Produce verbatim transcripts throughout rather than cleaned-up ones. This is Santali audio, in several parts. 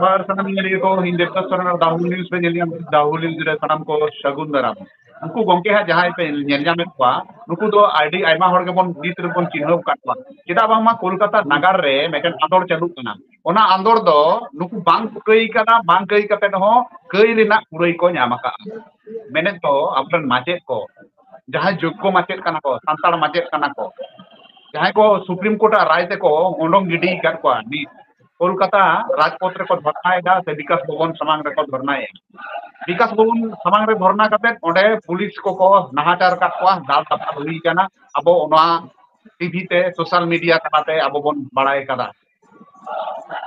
ᱟᱨ ᱥᱟᱱᱟᱢ ᱧᱮᱞᱤᱭᱟᱹ ᱠᱚ, ᱤᱧ ᱫᱮᱵᱫᱟᱥ ᱥᱚᱨᱮᱱ ᱟᱨ ᱫᱟᱦᱩᱞ ᱱᱤᱭᱩᱡᱽ ᱯᱮ ᱧᱮᱞ ᱧᱟᱢ, ᱫᱟᱦᱩᱞ ᱱᱤᱭᱩᱡᱽ ᱨᱮ ᱥᱟᱱᱟᱢ ᱠᱚ ᱥᱟᱹᱜᱩᱱ ᱫᱟᱨᱟᱢ᱾ ᱩᱱᱠᱩ ᱜᱚᱝᱠᱮ ᱦᱟᱸᱜ ᱡᱟᱦᱟᱸᱭ ᱯᱮ ᱧᱮᱞ ᱧᱟᱢᱮᱫ ᱠᱚᱣᱟ, ᱱᱩᱠᱩ ᱫᱚ ᱟᱹᱰᱤ ᱟᱭᱢᱟ ᱦᱚᱲ ᱜᱮᱵᱚᱱ ᱱᱤᱛ ᱨᱮᱵᱚᱱ ᱪᱤᱱᱦᱟᱹᱣ ᱟᱠᱟᱫ ᱠᱚᱣᱟ᱾ ᱪᱮᱫᱟᱜ ᱵᱟᱝᱢᱟ ᱠᱳᱞᱠᱟᱛᱟ ᱱᱟᱜᱟᱨ ᱨᱮ ᱢᱤᱫᱴᱮᱱ ᱟᱸᱫᱳᱲ ᱪᱟᱹᱞᱩᱜ ᱠᱟᱱᱟ᱾ ᱚᱱᱟ ᱟᱸᱫᱳᱲ ᱫᱚ ᱱᱩᱠᱩ ᱵᱟᱝ ᱠᱚ ᱠᱟᱹᱭ ᱠᱟᱱᱟ, ᱵᱟᱝ ᱠᱟᱹᱭ ᱠᱟᱛᱮ ᱦᱚᱸ ᱠᱟᱹᱭ ᱨᱮᱱᱟᱜ ᱠᱩᱲᱟᱹᱭ ᱠᱚ ᱧᱟᱢ ᱟᱠᱟᱫᱼᱟ᱾ ᱢᱮᱱᱮᱫ ᱫᱚ ᱟᱵᱚᱨᱮᱱ ᱢᱟᱪᱮᱫ ᱠᱚ, ᱡᱟᱦᱟᱸᱭ ᱡᱳᱜᱽᱜᱚ ᱢᱟᱪᱮᱫ ᱠᱟᱱᱟ ᱠᱚ, ᱥᱟᱱᱛᱟᱲ ᱢᱟᱪᱮᱫ ᱠᱟᱱᱟ ᱠᱚ, ᱡᱟᱦᱟᱸᱭ ᱠᱚ ᱥᱩᱯᱨᱤᱢ ᱠᱳᱨᱴ ᱟᱜ ᱨᱟᱭ ᱛᱮᱠᱚ ᱚᱰᱚᱝ ᱜᱤᱰᱤ ᱟᱠᱟᱫ ᱠᱚᱣᱟ, ᱱᱤᱛ ᱠᱳᱞᱠᱟᱛᱟ ᱨᱟᱡᱽᱯᱚᱛᱷ ᱨᱮᱠᱚ ᱫᱷᱚᱨᱱᱟᱭᱮᱫᱟ ᱥᱮ ᱵᱤᱠᱟᱥ ᱵᱷᱚᱵᱚᱱ ᱥᱟᱢᱟᱝ ᱨᱮᱠᱚ ᱫᱷᱚᱨᱱᱟᱭᱮᱫᱟ᱾ ᱵᱤᱠᱟᱥ ᱵᱷᱚᱵᱚᱱ ᱥᱟᱢᱟᱝ ᱨᱮ ᱫᱷᱚᱨᱱᱟ ᱠᱟᱛᱮ ᱚᱸᱰᱮ ᱯᱩᱞᱤᱥ ᱠᱚᱠᱚ ᱱᱟᱦᱟᱪᱟᱨ ᱟᱠᱟᱫ ᱠᱚᱣᱟ, ᱫᱟᱞ ᱛᱟᱯᱟᱢ ᱦᱩᱭ ᱟᱠᱟᱱᱟ᱾ ᱟᱵᱚ ᱚᱱᱟ ᱴᱤᱵᱷᱤ ᱛᱮ, ᱥᱳᱥᱟᱞ ᱢᱤᱰᱤᱭᱟ ᱛᱟᱞᱟᱛᱮ ᱟᱵᱚ ᱵᱚᱱ ᱵᱟᱲᱟᱭ ᱠᱟᱫᱟ᱾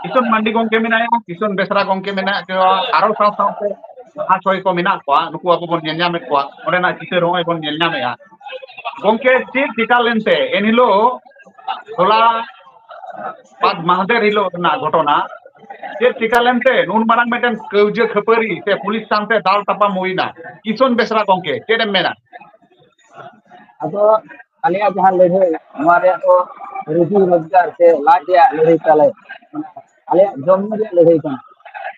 ᱠᱤᱥᱩᱱ ᱢᱟᱱᱰᱤ ᱜᱚᱝᱠᱮ ᱢᱮᱱᱟᱭᱟ, ᱠᱤᱥᱩᱱ ᱵᱮᱥᱨᱟ ᱜᱚᱝᱠᱮ ᱢᱮᱱᱟᱜ ᱠᱚᱣᱟ, ᱟᱨᱚ ᱥᱟᱶ ᱥᱟᱶᱛᱮ ᱢᱟᱦᱟᱥᱚᱭ ᱠᱚ ᱢᱮᱱᱟᱜ ᱠᱚᱣᱟ, ᱱᱩᱠᱩ ᱟᱵᱚ ᱵᱚᱱ ᱧᱮᱞ ᱧᱟᱢᱮᱫ ᱠᱚᱣᱟ, ᱚᱸᱰᱮᱱᱟᱜ ᱪᱤᱛᱟᱹᱨ ᱦᱚᱸ ᱵᱚᱱ ᱧᱮᱞ ᱧᱟᱢᱮᱫᱼᱟ᱾ ᱜᱚᱝᱠᱮ, ᱪᱮᱫ ᱪᱤᱠᱟ ᱞᱮᱱᱛᱮ ᱮᱱᱦᱤᱞᱳᱜ ᱦᱚᱞᱟ ᱵᱟᱫ ᱢᱟᱦᱫᱮᱨ ᱦᱤᱞᱳᱜ ᱨᱮᱱᱟᱜ ᱜᱷᱚᱴᱚᱱᱟ, ᱪᱮᱫ ᱪᱤᱠᱟ ᱞᱮᱱᱛᱮ ᱱᱩᱱ ᱢᱟᱨᱟᱝ ᱢᱤᱫᱴᱮᱱ ᱠᱟᱹᱣᱡᱟᱹ ᱠᱷᱟᱹᱯᱟᱹᱨᱤ ᱥᱮ ᱯᱩᱞᱤᱥ ᱥᱟᱶᱛᱮ ᱫᱟᱞ ᱛᱟᱯᱟᱢ ᱦᱩᱭᱱᱟ? ᱠᱤᱥᱩᱱ ᱵᱮᱥᱨᱟ ᱜᱚᱝᱠᱮ, ᱪᱮᱫ ᱮᱢ ᱢᱮᱱᱟ? ᱟᱫᱚ ᱟᱞᱮᱭᱟᱜ ᱡᱟᱦᱟᱸ ᱞᱟᱹᱲᱦᱟᱹᱭ, ᱱᱚᱣᱟ ᱨᱮᱭᱟᱜ ᱫᱚ ᱨᱩᱡᱤ ᱨᱳᱡᱽᱜᱟᱨ ᱥᱮ ᱞᱟᱡ ᱨᱮᱭᱟᱜ ᱞᱟᱹᱲᱦᱟᱹᱭ ᱛᱟᱞᱮ, ᱟᱞᱮᱭᱟᱜ ᱡᱚᱢ ᱧᱩ ᱨᱮᱭᱟᱜ ᱞᱟᱹᱲᱦᱟᱹᱭ ᱠᱟᱱᱟ᱾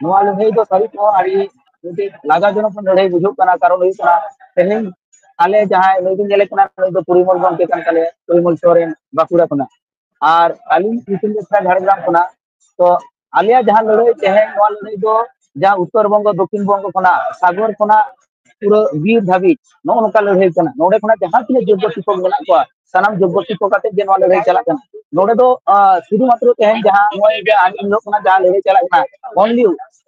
ᱱᱚᱣᱟ ᱞᱟᱹᱲᱦᱟᱹᱭ ᱫᱚ ᱥᱟᱹᱨᱤ ᱛᱮᱦᱚᱸ ᱟᱹᱰᱤ ᱢᱤᱫᱴᱤᱡ ᱞᱟᱡᱟᱣᱡᱚᱱᱚᱠ ᱞᱟᱹᱲᱦᱟᱹᱭ ᱵᱩᱡᱷᱟᱹᱜ ᱠᱟᱱᱟ᱾ ᱠᱟᱨᱚᱱ ᱦᱩᱭᱩᱜ ᱠᱟᱱᱟ, ᱛᱮᱦᱮᱧ ᱟᱞᱮ ᱡᱟᱦᱟᱸᱭ ᱱᱩᱭ ᱵᱤᱱ ᱧᱮᱞᱮ ᱠᱟᱱᱟ, ᱱᱩᱭ ᱫᱚ ᱯᱚᱨᱤᱢᱚᱞ ᱜᱚᱢᱠᱮ ᱠᱟᱱ ᱛᱟᱞᱮᱭᱟ, ᱯᱚᱨᱤᱢᱚᱞ ᱥᱚᱨᱮᱱ, ᱵᱟᱸᱠᱩᱲᱟ ᱠᱷᱚᱱᱟᱜ᱾ ᱟᱨ ᱟᱹᱞᱤᱧ ᱧᱩᱛᱩᱢ ᱫᱚ ᱡᱷᱟᱲᱜᱨᱟᱢ ᱠᱷᱚᱱᱟᱜ᱾ ᱛᱚ ᱟᱞᱮᱭᱟᱜ ᱡᱟᱦᱟᱸ ᱞᱟᱹᱲᱦᱟᱹᱭ, ᱛᱮᱦᱮᱧ ᱱᱚᱣᱟ ᱞᱟᱹᱲᱦᱟᱹᱭ ᱫᱚ ᱡᱟᱦᱟᱸ ᱩᱛᱛᱚᱨ ᱵᱚᱝᱜᱚ, ᱫᱚᱠᱠᱷᱤᱱ ᱵᱚᱝᱜᱚ ᱠᱷᱚᱱᱟᱜ, ᱥᱟᱜᱚᱨ ᱠᱷᱚᱱᱟᱜ ᱯᱩᱨᱟᱹ ᱵᱤᱨ ᱫᱷᱟᱹᱵᱤᱡ ᱱᱚᱜᱼᱚ ᱱᱚᱝᱠᱟ ᱞᱟᱹᱲᱦᱟᱹᱭ ᱠᱟᱱᱟ᱾ ᱱᱚᱰᱮ ᱠᱷᱚᱱᱟᱜ ᱡᱟᱦᱟᱸ ᱛᱤᱱᱟᱹᱜ ᱡᱳᱜᱽᱜᱚ ᱥᱤᱠᱠᱷᱚᱠ ᱢᱮᱱᱟᱜ ᱠᱚᱣᱟ, ᱥᱟᱱᱟᱢ ᱡᱳᱜᱽᱜᱚ ᱥᱤᱠᱠᱷᱚᱠ ᱟᱛᱮ ᱜᱮ ᱱᱚᱣᱟ ᱞᱟᱹᱲᱦᱟᱹᱭ ᱪᱟᱞᱟᱜ ᱠᱟᱱᱟ᱾ ᱱᱚᱰᱮ ᱫᱚ, ᱟᱸ, ᱥᱩᱫᱷᱩ ᱢᱟᱛᱨᱚ ᱛᱮᱦᱮᱧ ᱡᱟᱦᱟᱸ ᱱᱚᱜᱼᱚᱭ ᱡᱮ ᱟᱸᱡᱚᱢ ᱦᱩᱭᱩᱜ ᱠᱟᱱᱟ, ᱡᱟᱦᱟᱸ ᱞᱟᱹᱲᱦᱟᱹᱭ ᱪᱟᱞᱟᱜ ᱠᱟᱱᱟ, only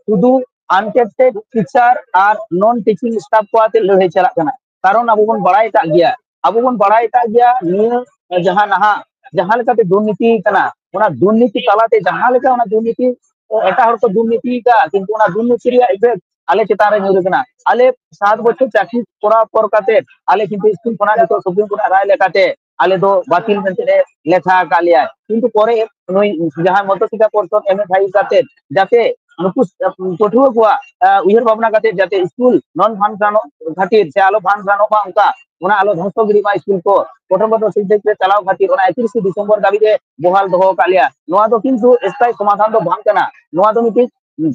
ᱥᱩᱫᱷᱩ unpaid teacher ᱟᱨ non teaching staff ᱠᱚ ᱟᱛᱮ ᱞᱟᱹᱲᱦᱟᱹᱭ ᱪᱟᱞᱟᱜ ᱠᱟᱱᱟ᱾ ᱠᱟᱨᱚᱱ ᱟᱵᱚ ᱵᱚᱱ ᱵᱟᱲᱟᱭ ᱟᱠᱟᱫ ᱜᱮᱭᱟ, ᱟᱵᱚ ᱵᱚᱱ ᱵᱟᱲᱟᱭ ᱟᱠᱟᱫ ᱜᱮᱭᱟ, ᱱᱤᱭᱟᱹ ᱡᱟᱦᱟᱸ ᱱᱟᱦᱟᱜ ᱡᱟᱦᱟᱸ ᱞᱮᱠᱟᱛᱮ ᱫᱩᱨᱱᱤᱛᱤ ᱠᱟᱱᱟ, ᱚᱱᱟ ᱫᱩᱨᱱᱤᱛᱤ ᱛᱟᱞᱟᱛᱮ ᱡᱟᱦᱟᱸ ᱞᱮᱠᱟ ᱚᱱᱟ ᱫᱩᱨᱱᱤᱛᱤ ᱮᱴᱟᱜ ᱦᱚᱲ ᱠᱚ ᱫᱩᱨᱱᱤᱛᱤ ᱠᱟᱜᱼᱟ, ᱠᱤᱱᱛᱩ ᱚᱱᱟ ᱫᱩᱨᱱᱤᱛᱤ ᱨᱮᱭᱟᱜ effect ᱟᱞᱮ ᱪᱮᱛᱟᱱ ᱨᱮ ᱧᱩᱨ ᱟᱠᱟᱱᱟ᱾ ᱟᱞᱮ ᱥᱟᱛ ᱵᱚᱪᱷᱚᱨ ᱪᱟᱹᱠᱨᱤ ᱠᱚᱨᱟᱣ ᱯᱚᱨ ᱠᱟᱛᱮ ᱟᱞᱮ ᱠᱤᱱᱛᱩ ᱥᱠᱩᱞ ᱠᱷᱚᱱᱟᱜ ᱱᱤᱛᱚᱜ Supreme Court ᱨᱟᱭ ᱞᱮᱠᱟᱛᱮ ᱟᱞᱮ ᱫᱚ ᱵᱟᱹᱛᱤᱞ ᱢᱮᱱᱛᱮ ᱞᱮ ᱞᱮᱠᱷᱟ ᱟᱠᱟᱫ ᱞᱮᱭᱟ᱾ ᱠᱤᱱᱛᱩ ᱯᱚᱨᱮ ᱱᱩᱭ ᱡᱟᱦᱟᱸ ᱢᱚᱫᱽᱫᱷᱚ ᱥᱤᱠᱠᱷᱟ ᱯᱚᱨᱥᱚᱫ MFI ᱠᱟᱛᱮ ᱡᱟᱛᱮ ᱱᱩᱠᱩ ᱯᱟᱹᱴᱷᱩᱣᱟᱹ ᱠᱚᱣᱟᱜ, ᱟᱸ, ᱩᱭᱦᱟᱹᱨ ᱵᱷᱟᱵᱽᱱᱟ ᱠᱟᱛᱮ ᱡᱟᱛᱮ ᱥᱠᱩᱞ non function ᱠᱷᱟᱹᱛᱤᱨ ᱥᱮ ᱟᱞᱚ function ᱚᱜ ᱢᱟ ᱚᱱᱠᱟ, ᱚᱱᱟ ᱟᱞᱚ ᱫᱷᱚᱝᱥᱚ ᱜᱤᱰᱤᱜ ᱢᱟ ᱥᱠᱩᱞ ᱠᱚ, ᱯᱨᱚᱛᱷᱚᱢ ᱯᱨᱚᱛᱷᱚᱢ ᱥᱤᱠᱠᱷᱟ ᱪᱟᱞᱟᱣ ᱠᱷᱟᱹᱛᱤᱨ ᱚᱱᱟ ᱮᱠᱛᱨᱤᱥᱮ ᱰᱤᱥᱮᱢᱵᱚᱨ ᱫᱷᱟᱹᱵᱤᱡ ᱮ ᱵᱚᱦᱟᱞ ᱫᱚᱦᱚ ᱟᱠᱟᱫ ᱞᱮᱭᱟ᱾ ᱱᱚᱣᱟ ᱫᱚ ᱠᱤᱱᱛᱩ ᱥᱛᱷᱟᱭᱤ ᱥᱚᱢᱟᱫᱷᱟᱱ ᱫᱚ ᱵᱟᱝ ᱠᱟᱱᱟ᱾ ᱱᱚᱣᱟ ᱫᱚ ᱢᱤᱫᱴᱤᱡ, ᱩᱸ,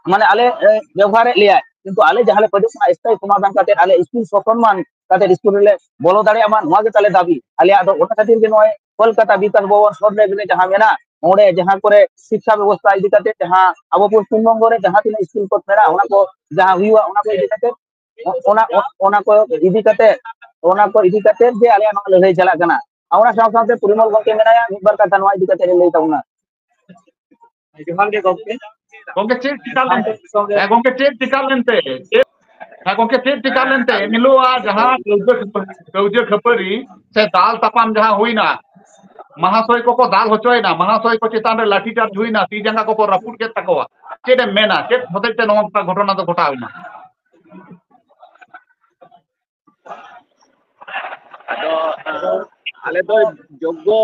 ᱢᱟᱱᱮ ᱟᱞᱮ, ᱮ, ᱵᱮᱵᱚᱦᱟᱨᱮᱫ ᱞᱮᱭᱟ, ᱠᱤᱱᱛᱩ ᱟᱞᱮ ᱡᱟᱦᱟᱸ ᱞᱮ ᱠᱷᱚᱡᱚᱜ ᱠᱟᱱᱟ ᱥᱛᱷᱟᱭᱤ ᱥᱚᱢᱟᱫᱷᱟᱱ ᱠᱟᱛᱮ ᱟᱞᱮ ᱥᱠᱩᱞ ᱥᱚᱥᱚᱱᱢᱟᱱ ᱠᱟᱛᱮ ᱥᱠᱩᱞ ᱨᱮᱞᱮ ᱵᱚᱞᱚ ᱫᱟᱲᱮᱭᱟᱜ ᱢᱟ, ᱱᱚᱣᱟ ᱜᱮ ᱛᱟᱞᱮ ᱫᱟᱹᱵᱤ᱾ ᱟᱞᱮᱭᱟᱜ ᱫᱚ ᱚᱱᱟ ᱠᱷᱟᱹᱛᱤᱨ ᱜᱮ ᱱᱚᱜᱼᱚᱭ ᱠᱳᱞᱠᱟᱛᱟ ᱵᱤᱠᱟᱥ ᱵᱷᱚᱵᱚᱱ ᱥᱚᱨᱱᱮᱜᱨ ᱨᱮ ᱡᱟᱦᱟᱸ ᱢᱮᱱᱟᱜ, ᱚᱸᱰᱮ ᱡᱟᱦᱟᱸ ᱠᱚᱨᱮ ᱥᱤᱠᱠᱷᱟ ᱵᱮᱵᱚᱥᱛᱷᱟ ᱤᱫᱤ ᱠᱟᱛᱮ ᱡᱟᱦᱟᱸ ᱟᱵᱚ ᱯᱚᱥᱪᱤᱢ ᱵᱚᱝᱜᱚ ᱨᱮ ᱡᱟᱦᱟᱸ ᱛᱤᱱᱟᱹᱜ ᱥᱠᱩᱞ ᱠᱚ ᱢᱮᱱᱟᱜᱼᱟ, ᱚᱱᱟ ᱠᱚ ᱡᱟᱦᱟᱸ ᱦᱩᱭᱩᱜᱼᱟ, ᱚᱱᱟ ᱠᱚ ᱤᱫᱤ ᱠᱟᱛᱮ, ᱚᱱᱟ, ᱚᱱᱟ ᱠᱚ ᱤᱫᱤ ᱠᱟᱛᱮ, ᱚᱱᱟ ᱠᱚ ᱤᱫᱤ ᱠᱟᱛᱮ ᱜᱮ ᱟᱞᱮᱭᱟᱜ ᱱᱚᱣᱟ ᱞᱟᱹᱲᱦᱟᱹᱭ ᱪᱟᱞᱟᱜ ᱠᱟᱱᱟ᱾ ᱟᱨ ᱚᱱᱟ ᱥᱟᱶ ᱥᱟᱶᱛᱮ ᱯᱚᱨᱤᱢᱚᱞ ᱜᱚᱢᱠᱮ ᱢᱮᱱᱟᱭᱟ, ᱢᱤᱫ ᱵᱟᱨ ᱠᱟᱛᱷᱟ ᱱᱚᱣᱟ ᱤᱫᱤ ᱠᱟᱛᱮ ᱞᱟᱹᱭ ᱛᱟᱵᱚᱱᱟ᱾ ᱡᱚᱦᱟᱨ ᱜᱮ ᱜᱚᱢᱠᱮ᱾ ᱜᱚᱢᱠᱮ, ᱪᱮᱫ ᱪᱤᱠᱟ ᱞᱮᱱᱛᱮ? ᱦᱮᱸ ᱜᱚᱢᱠᱮ, ᱪᱮᱫ ᱪᱤᱠᱟ ᱞᱮᱱᱛᱮ? ᱦᱮᱸ ᱜᱚᱢᱠᱮ, ᱪᱮᱫ ᱪᱤᱠᱟ ᱞᱮᱱᱛᱮ? ᱮᱱ ᱦᱤᱞᱳᱜ ᱡᱟᱦᱟᱸ ᱠᱟᱹᱣᱡᱟᱹ ᱠᱷᱟᱹᱯᱟᱹ-, ᱠᱟᱹᱣᱡᱟᱹ ᱠᱷᱟᱹᱯᱟᱹᱨᱤ ᱥᱮ ᱫᱟᱞ ᱛᱟᱯᱟᱢ ᱡᱟᱦᱟᱸ ᱦᱩᱭᱱᱟ, ᱢᱟᱦᱟᱥᱚᱭ ᱠᱚᱠᱚ ᱫᱟᱞ ᱦᱚᱪᱚᱭᱮᱱᱟ, ᱢᱟᱦᱟᱥᱚᱭ ᱠᱚ ᱪᱮᱛᱟᱱ ᱨᱮ ᱞᱟᱴᱷᱤ ᱪᱟᱨᱡᱽ ᱦᱩᱭᱱᱟ, ᱛᱤ ᱡᱟᱸᱜᱟ ᱠᱚᱠᱚ ᱨᱟᱹᱯᱩᱫ ᱠᱮᱫ ᱛᱟᱠᱚᱣᱟ, ᱪᱮᱫ ᱮᱢ ᱢᱮᱱᱟ? ᱪᱮᱫ ᱦᱚᱛᱮᱡ ᱛᱮ ᱱᱚᱝᱠᱟ ᱜᱷᱚᱴᱚᱱᱟ ᱫᱚ ᱜᱷᱚᱴᱟᱣ ᱮᱱᱟ? ᱟᱫᱚ, ᱟᱞᱮ ᱫᱚ ᱡᱳᱜᱽᱜᱚ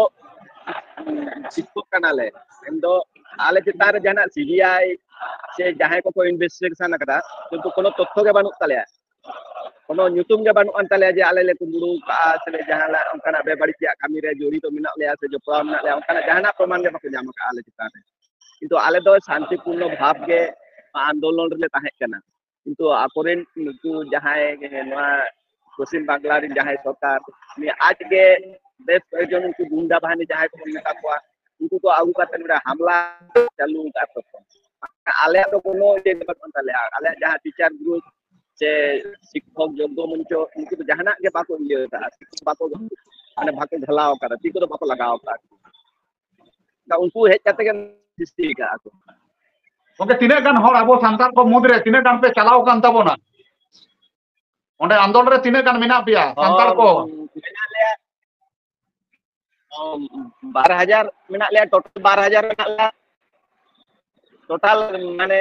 ᱥᱤᱠᱠᱷᱚᱠ ᱠᱟᱱᱟᱞᱮ᱾ ᱢᱮᱱᱫᱚ ᱟᱞᱮ ᱪᱮᱛᱟᱱ ᱨᱮ ᱡᱟᱦᱟᱱᱟᱜ CBI ᱥᱮ ᱡᱟᱦᱟᱸᱭ ᱠᱚᱠᱚ investigation ᱟᱠᱟᱫᱟ, ᱠᱤᱱᱛᱩ ᱠᱳᱱᱳ ᱛᱚᱛᱛᱷᱚ ᱜᱮ ᱵᱟᱹᱱᱩᱜ ᱛᱟᱞᱮᱭᱟ, ᱠᱳᱱᱳ ᱧᱩᱛᱩᱢ ᱜᱮ ᱵᱟᱹᱱᱩᱜ ᱟᱱ ᱛᱟᱞᱮᱭᱟ ᱡᱮ ᱟᱞᱮ ᱞᱮ ᱠᱩᱢᱵᱽᱲᱩ ᱠᱟᱜᱼᱟ ᱥᱮ ᱞᱮ ᱡᱟᱦᱟᱸ ᱞᱮ ᱚᱱᱠᱟᱱᱟᱜ ᱵᱮᱵᱟᱹᱲᱤᱡ ᱨᱮᱭᱟᱜ ᱠᱟᱹᱢᱤ ᱨᱮ ᱡᱚᱲᱤᱛᱚ ᱢᱮᱱᱟᱜ ᱞᱮᱭᱟ ᱥᱮ ᱡᱚᱯᱲᱟᱣ ᱢᱮᱱᱟᱜ ᱞᱮᱭᱟ, ᱚᱱᱠᱟᱱᱟᱜ ᱡᱟᱦᱟᱱᱟᱜ ᱯᱨᱚᱢᱟᱱ ᱜᱮ ᱵᱟᱠᱚ ᱧᱟᱢ ᱟᱠᱟᱫᱼᱟ ᱟᱞᱮ ᱪᱮᱛᱟᱱ ᱨᱮ᱾ ᱠᱤᱱᱛᱩ ᱟᱞᱮ ᱫᱚ ᱥᱟᱱᱛᱤᱯᱩᱨᱱᱚ ᱵᱷᱟᱵᱽ ᱜᱮ ᱟᱱᱫᱳᱞᱚᱱ ᱨᱮᱞᱮ ᱛᱟᱦᱮᱸ ᱠᱟᱱᱟ᱾ ᱠᱤᱱᱛᱩ ᱟᱠᱚᱨᱮᱱ ᱱᱩᱠᱩ ᱡᱟᱦᱟᱸᱭ ᱱᱚᱣᱟ ᱯᱚᱥᱪᱤᱢ ᱵᱟᱝᱞᱟ ᱨᱮᱱ ᱡᱟᱦᱟᱸᱭ ᱥᱚᱨᱠᱟᱨ, ᱩᱱᱤ ᱟᱡ ᱜᱮ ᱵᱮᱥ ᱠᱚᱭᱮᱠ ᱡᱚᱱ ᱩᱱᱠᱩ ᱜᱩᱱᱰᱟ ᱵᱟᱦᱤᱱᱤ ᱡᱟᱦᱟᱸᱭ ᱠᱚᱵᱚᱱ ᱢᱮᱛᱟ ᱠᱚᱣᱟ, ᱩᱱᱠᱩ ᱠᱚ ᱟᱹᱜᱩ ᱠᱟᱛᱮ ᱱᱚᱰᱮ ᱦᱟᱢᱞᱟ ᱪᱟᱹᱞᱩ ᱟᱠᱟᱫ ᱛᱟᱠᱚ᱾ ᱟᱞᱮᱭᱟᱜ ᱫᱚ ᱠᱳᱱᱳ ᱤᱭᱟᱹ ᱜᱮ ᱵᱟᱹᱱᱩᱜ ᱛᱟᱞᱮᱭᱟ᱾ ᱟᱞᱮᱭᱟᱜ ᱡᱟᱦᱟᱸ teacher group ᱥᱮ ᱥᱤᱠᱠᱷᱚᱠ ᱡᱳᱜᱽᱜᱚ ᱢᱚᱧᱪᱚ, ᱩᱱᱠᱩ ᱫᱚ ᱡᱟᱦᱟᱱᱟᱜ ᱜᱮ ᱵᱟᱠᱚ ᱤᱭᱟᱹ ᱟᱠᱟᱫᱼᱟ, ᱵᱟᱠᱚ, ᱢᱟᱱᱮ, ᱵᱟᱠᱚ ᱜᱷᱮᱞᱟᱣ ᱟᱠᱟᱫᱟ, ᱛᱤ ᱠᱚᱫᱚ ᱵᱟᱠᱚ ᱞᱟᱜᱟᱣ ᱟᱠᱟᱫᱼᱟ᱾ ᱩᱱᱠᱩ ᱦᱮᱡ ᱠᱟᱛᱮ ᱜᱮ ᱥᱨᱤᱥᱴᱤ ᱟᱠᱟᱫᱼᱟ ᱠᱚ᱾ ᱜᱚᱢᱠᱮ, ᱛᱤᱱᱟᱹᱜ ᱜᱟᱱ ᱦᱚᱲ ᱟᱵᱚ ᱥᱟᱱᱛᱟᱲ ᱠᱚ ᱢᱩᱫᱽᱨᱮ ᱛᱤᱱᱟᱹᱜ ᱜᱟᱱ ᱯᱮ ᱪᱟᱞᱟᱣ ᱟᱠᱟᱱ ᱛᱟᱵᱚᱱᱟ? ᱚᱸᱰᱮ ᱟᱱᱫᱳᱞᱚᱱ ᱨᱮ ᱛᱤᱱᱟᱹᱜ ᱜᱟᱱ ᱢᱮᱱᱟᱜ ᱯᱮᱭᱟ ᱥᱟᱱᱛᱟᱲ ᱠᱚ? ᱦᱚᱸ, ᱢᱮᱱᱟᱜ ᱞᱮᱭᱟ, ᱦᱚᱸ, ᱵᱟᱨ ᱦᱟᱡᱟᱨ ᱢᱮᱱᱟᱜ ᱞᱮᱭᱟ, total ᱵᱟᱨ ᱦᱟᱡᱟᱨ ᱢᱮᱱᱟᱜ ᱞᱮᱭᱟ᱾ ᱴᱳᱴᱟᱞ ᱢᱟᱱᱮ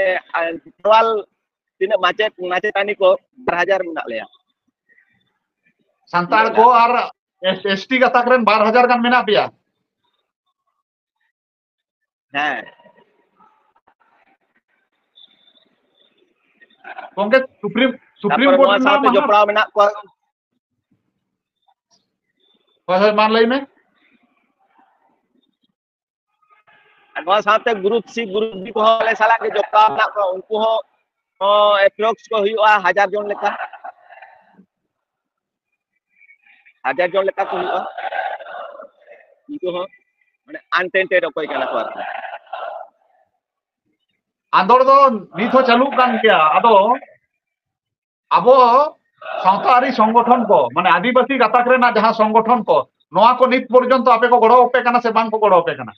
ᱴᱳᱴᱟᱞ ᱛᱤᱱᱟᱹᱜ ᱢᱟᱪᱮᱫ ᱢᱟᱪᱮᱛᱟᱹᱱᱤ ᱠᱚ ᱵᱟᱨ ᱦᱟᱡᱟᱨ ᱢᱮᱱᱟᱜ ᱞᱮᱭᱟ᱾ ᱥᱟᱱᱛᱟᱲ ᱠᱚ ᱟᱨ ᱮᱥᱴᱤ ᱜᱟᱛᱟᱠ ᱨᱮᱱ ᱵᱟᱨ ᱦᱟᱡᱟᱨ ᱜᱟᱱ ᱢᱮᱱᱟᱜ ᱯᱮᱭᱟ᱾ ᱦᱮᱸ᱾ ᱜᱚᱝᱠᱮ, ᱥᱩᱯᱨᱤᱢ ᱥᱩᱯᱨᱤᱢ ᱠᱳᱨᱴ ᱨᱮᱱᱟᱜ ᱢᱟᱦᱟ ᱡᱚᱯᱲᱟᱣ ᱢᱮᱱᱟᱜ ᱠᱚᱣᱟ᱾ ᱦᱳᱭ ᱦᱳᱭ, ᱢᱟ ᱞᱟᱹᱭ ᱢᱮ᱾ ᱟᱨ ᱱᱚᱣᱟ ᱥᱟᱶᱛᱮ ᱜᱨᱩᱯ ᱥᱤ ᱜᱨᱩᱯ ᱵᱤ ᱠᱚᱦᱚᱸ ᱟᱞᱮ ᱥᱟᱞᱟᱜ ᱜᱮ ᱡᱚᱯᱲᱟᱣ ᱢᱮᱱᱟᱜ ᱠᱚᱣᱟ᱾ ᱩᱱᱠᱩ ᱦᱚᱸ ᱮᱯᱨᱚᱠᱥ ᱠᱚ ᱦᱩᱭᱩᱜᱼᱟ ᱦᱟᱡᱟᱨ ᱡᱚᱱ ᱞᱮᱠᱟ᱾ ᱦᱟᱡᱟᱨ ᱡᱚᱱ ᱞᱮᱠᱟ ᱠᱚ ᱦᱩᱭᱩᱜᱼᱟ᱾ ᱩᱱᱠᱩ ᱦᱚᱸ ᱢᱟᱱᱮ ᱟᱱᱴᱮᱱᱴᱮᱰ ᱚᱠᱚᱭ ᱠᱟᱱᱟ ᱠᱚ ᱟᱨᱠᱤ᱾ ᱟᱸᱫᱳᱲ ᱫᱚ ᱱᱤᱛ ᱦᱚᱸ ᱪᱟᱹᱞᱩᱜ ᱠᱟᱱ ᱜᱮᱭᱟ᱾ ᱟᱫᱚ ᱟᱵᱚ ᱥᱟᱶᱛᱟ ᱟᱹᱨᱤ ᱥᱚᱝᱜᱚᱴᱷᱚᱱ ᱠᱚ, ᱢᱟᱱᱮ ᱟᱹᱫᱤᱵᱟᱹᱥᱤ ᱜᱟᱛᱟᱠ ᱨᱮᱱᱟᱜ ᱡᱟᱦᱟᱸ ᱥᱚᱝᱜᱚᱴᱷᱚᱱ ᱠᱚ, ᱱᱚᱣᱟ ᱠᱚ ᱱᱤᱛ ᱯᱚᱨᱡᱚᱱᱛᱚ ᱟᱯᱮ ᱠᱚ ᱜᱚᱲᱚ ᱟᱯᱮ ᱠᱟᱱᱟ ᱥᱮ ᱵᱟᱝ ᱠᱚ ᱜᱚᱲᱚ ᱟᱯᱮ ᱠᱟᱱᱟ?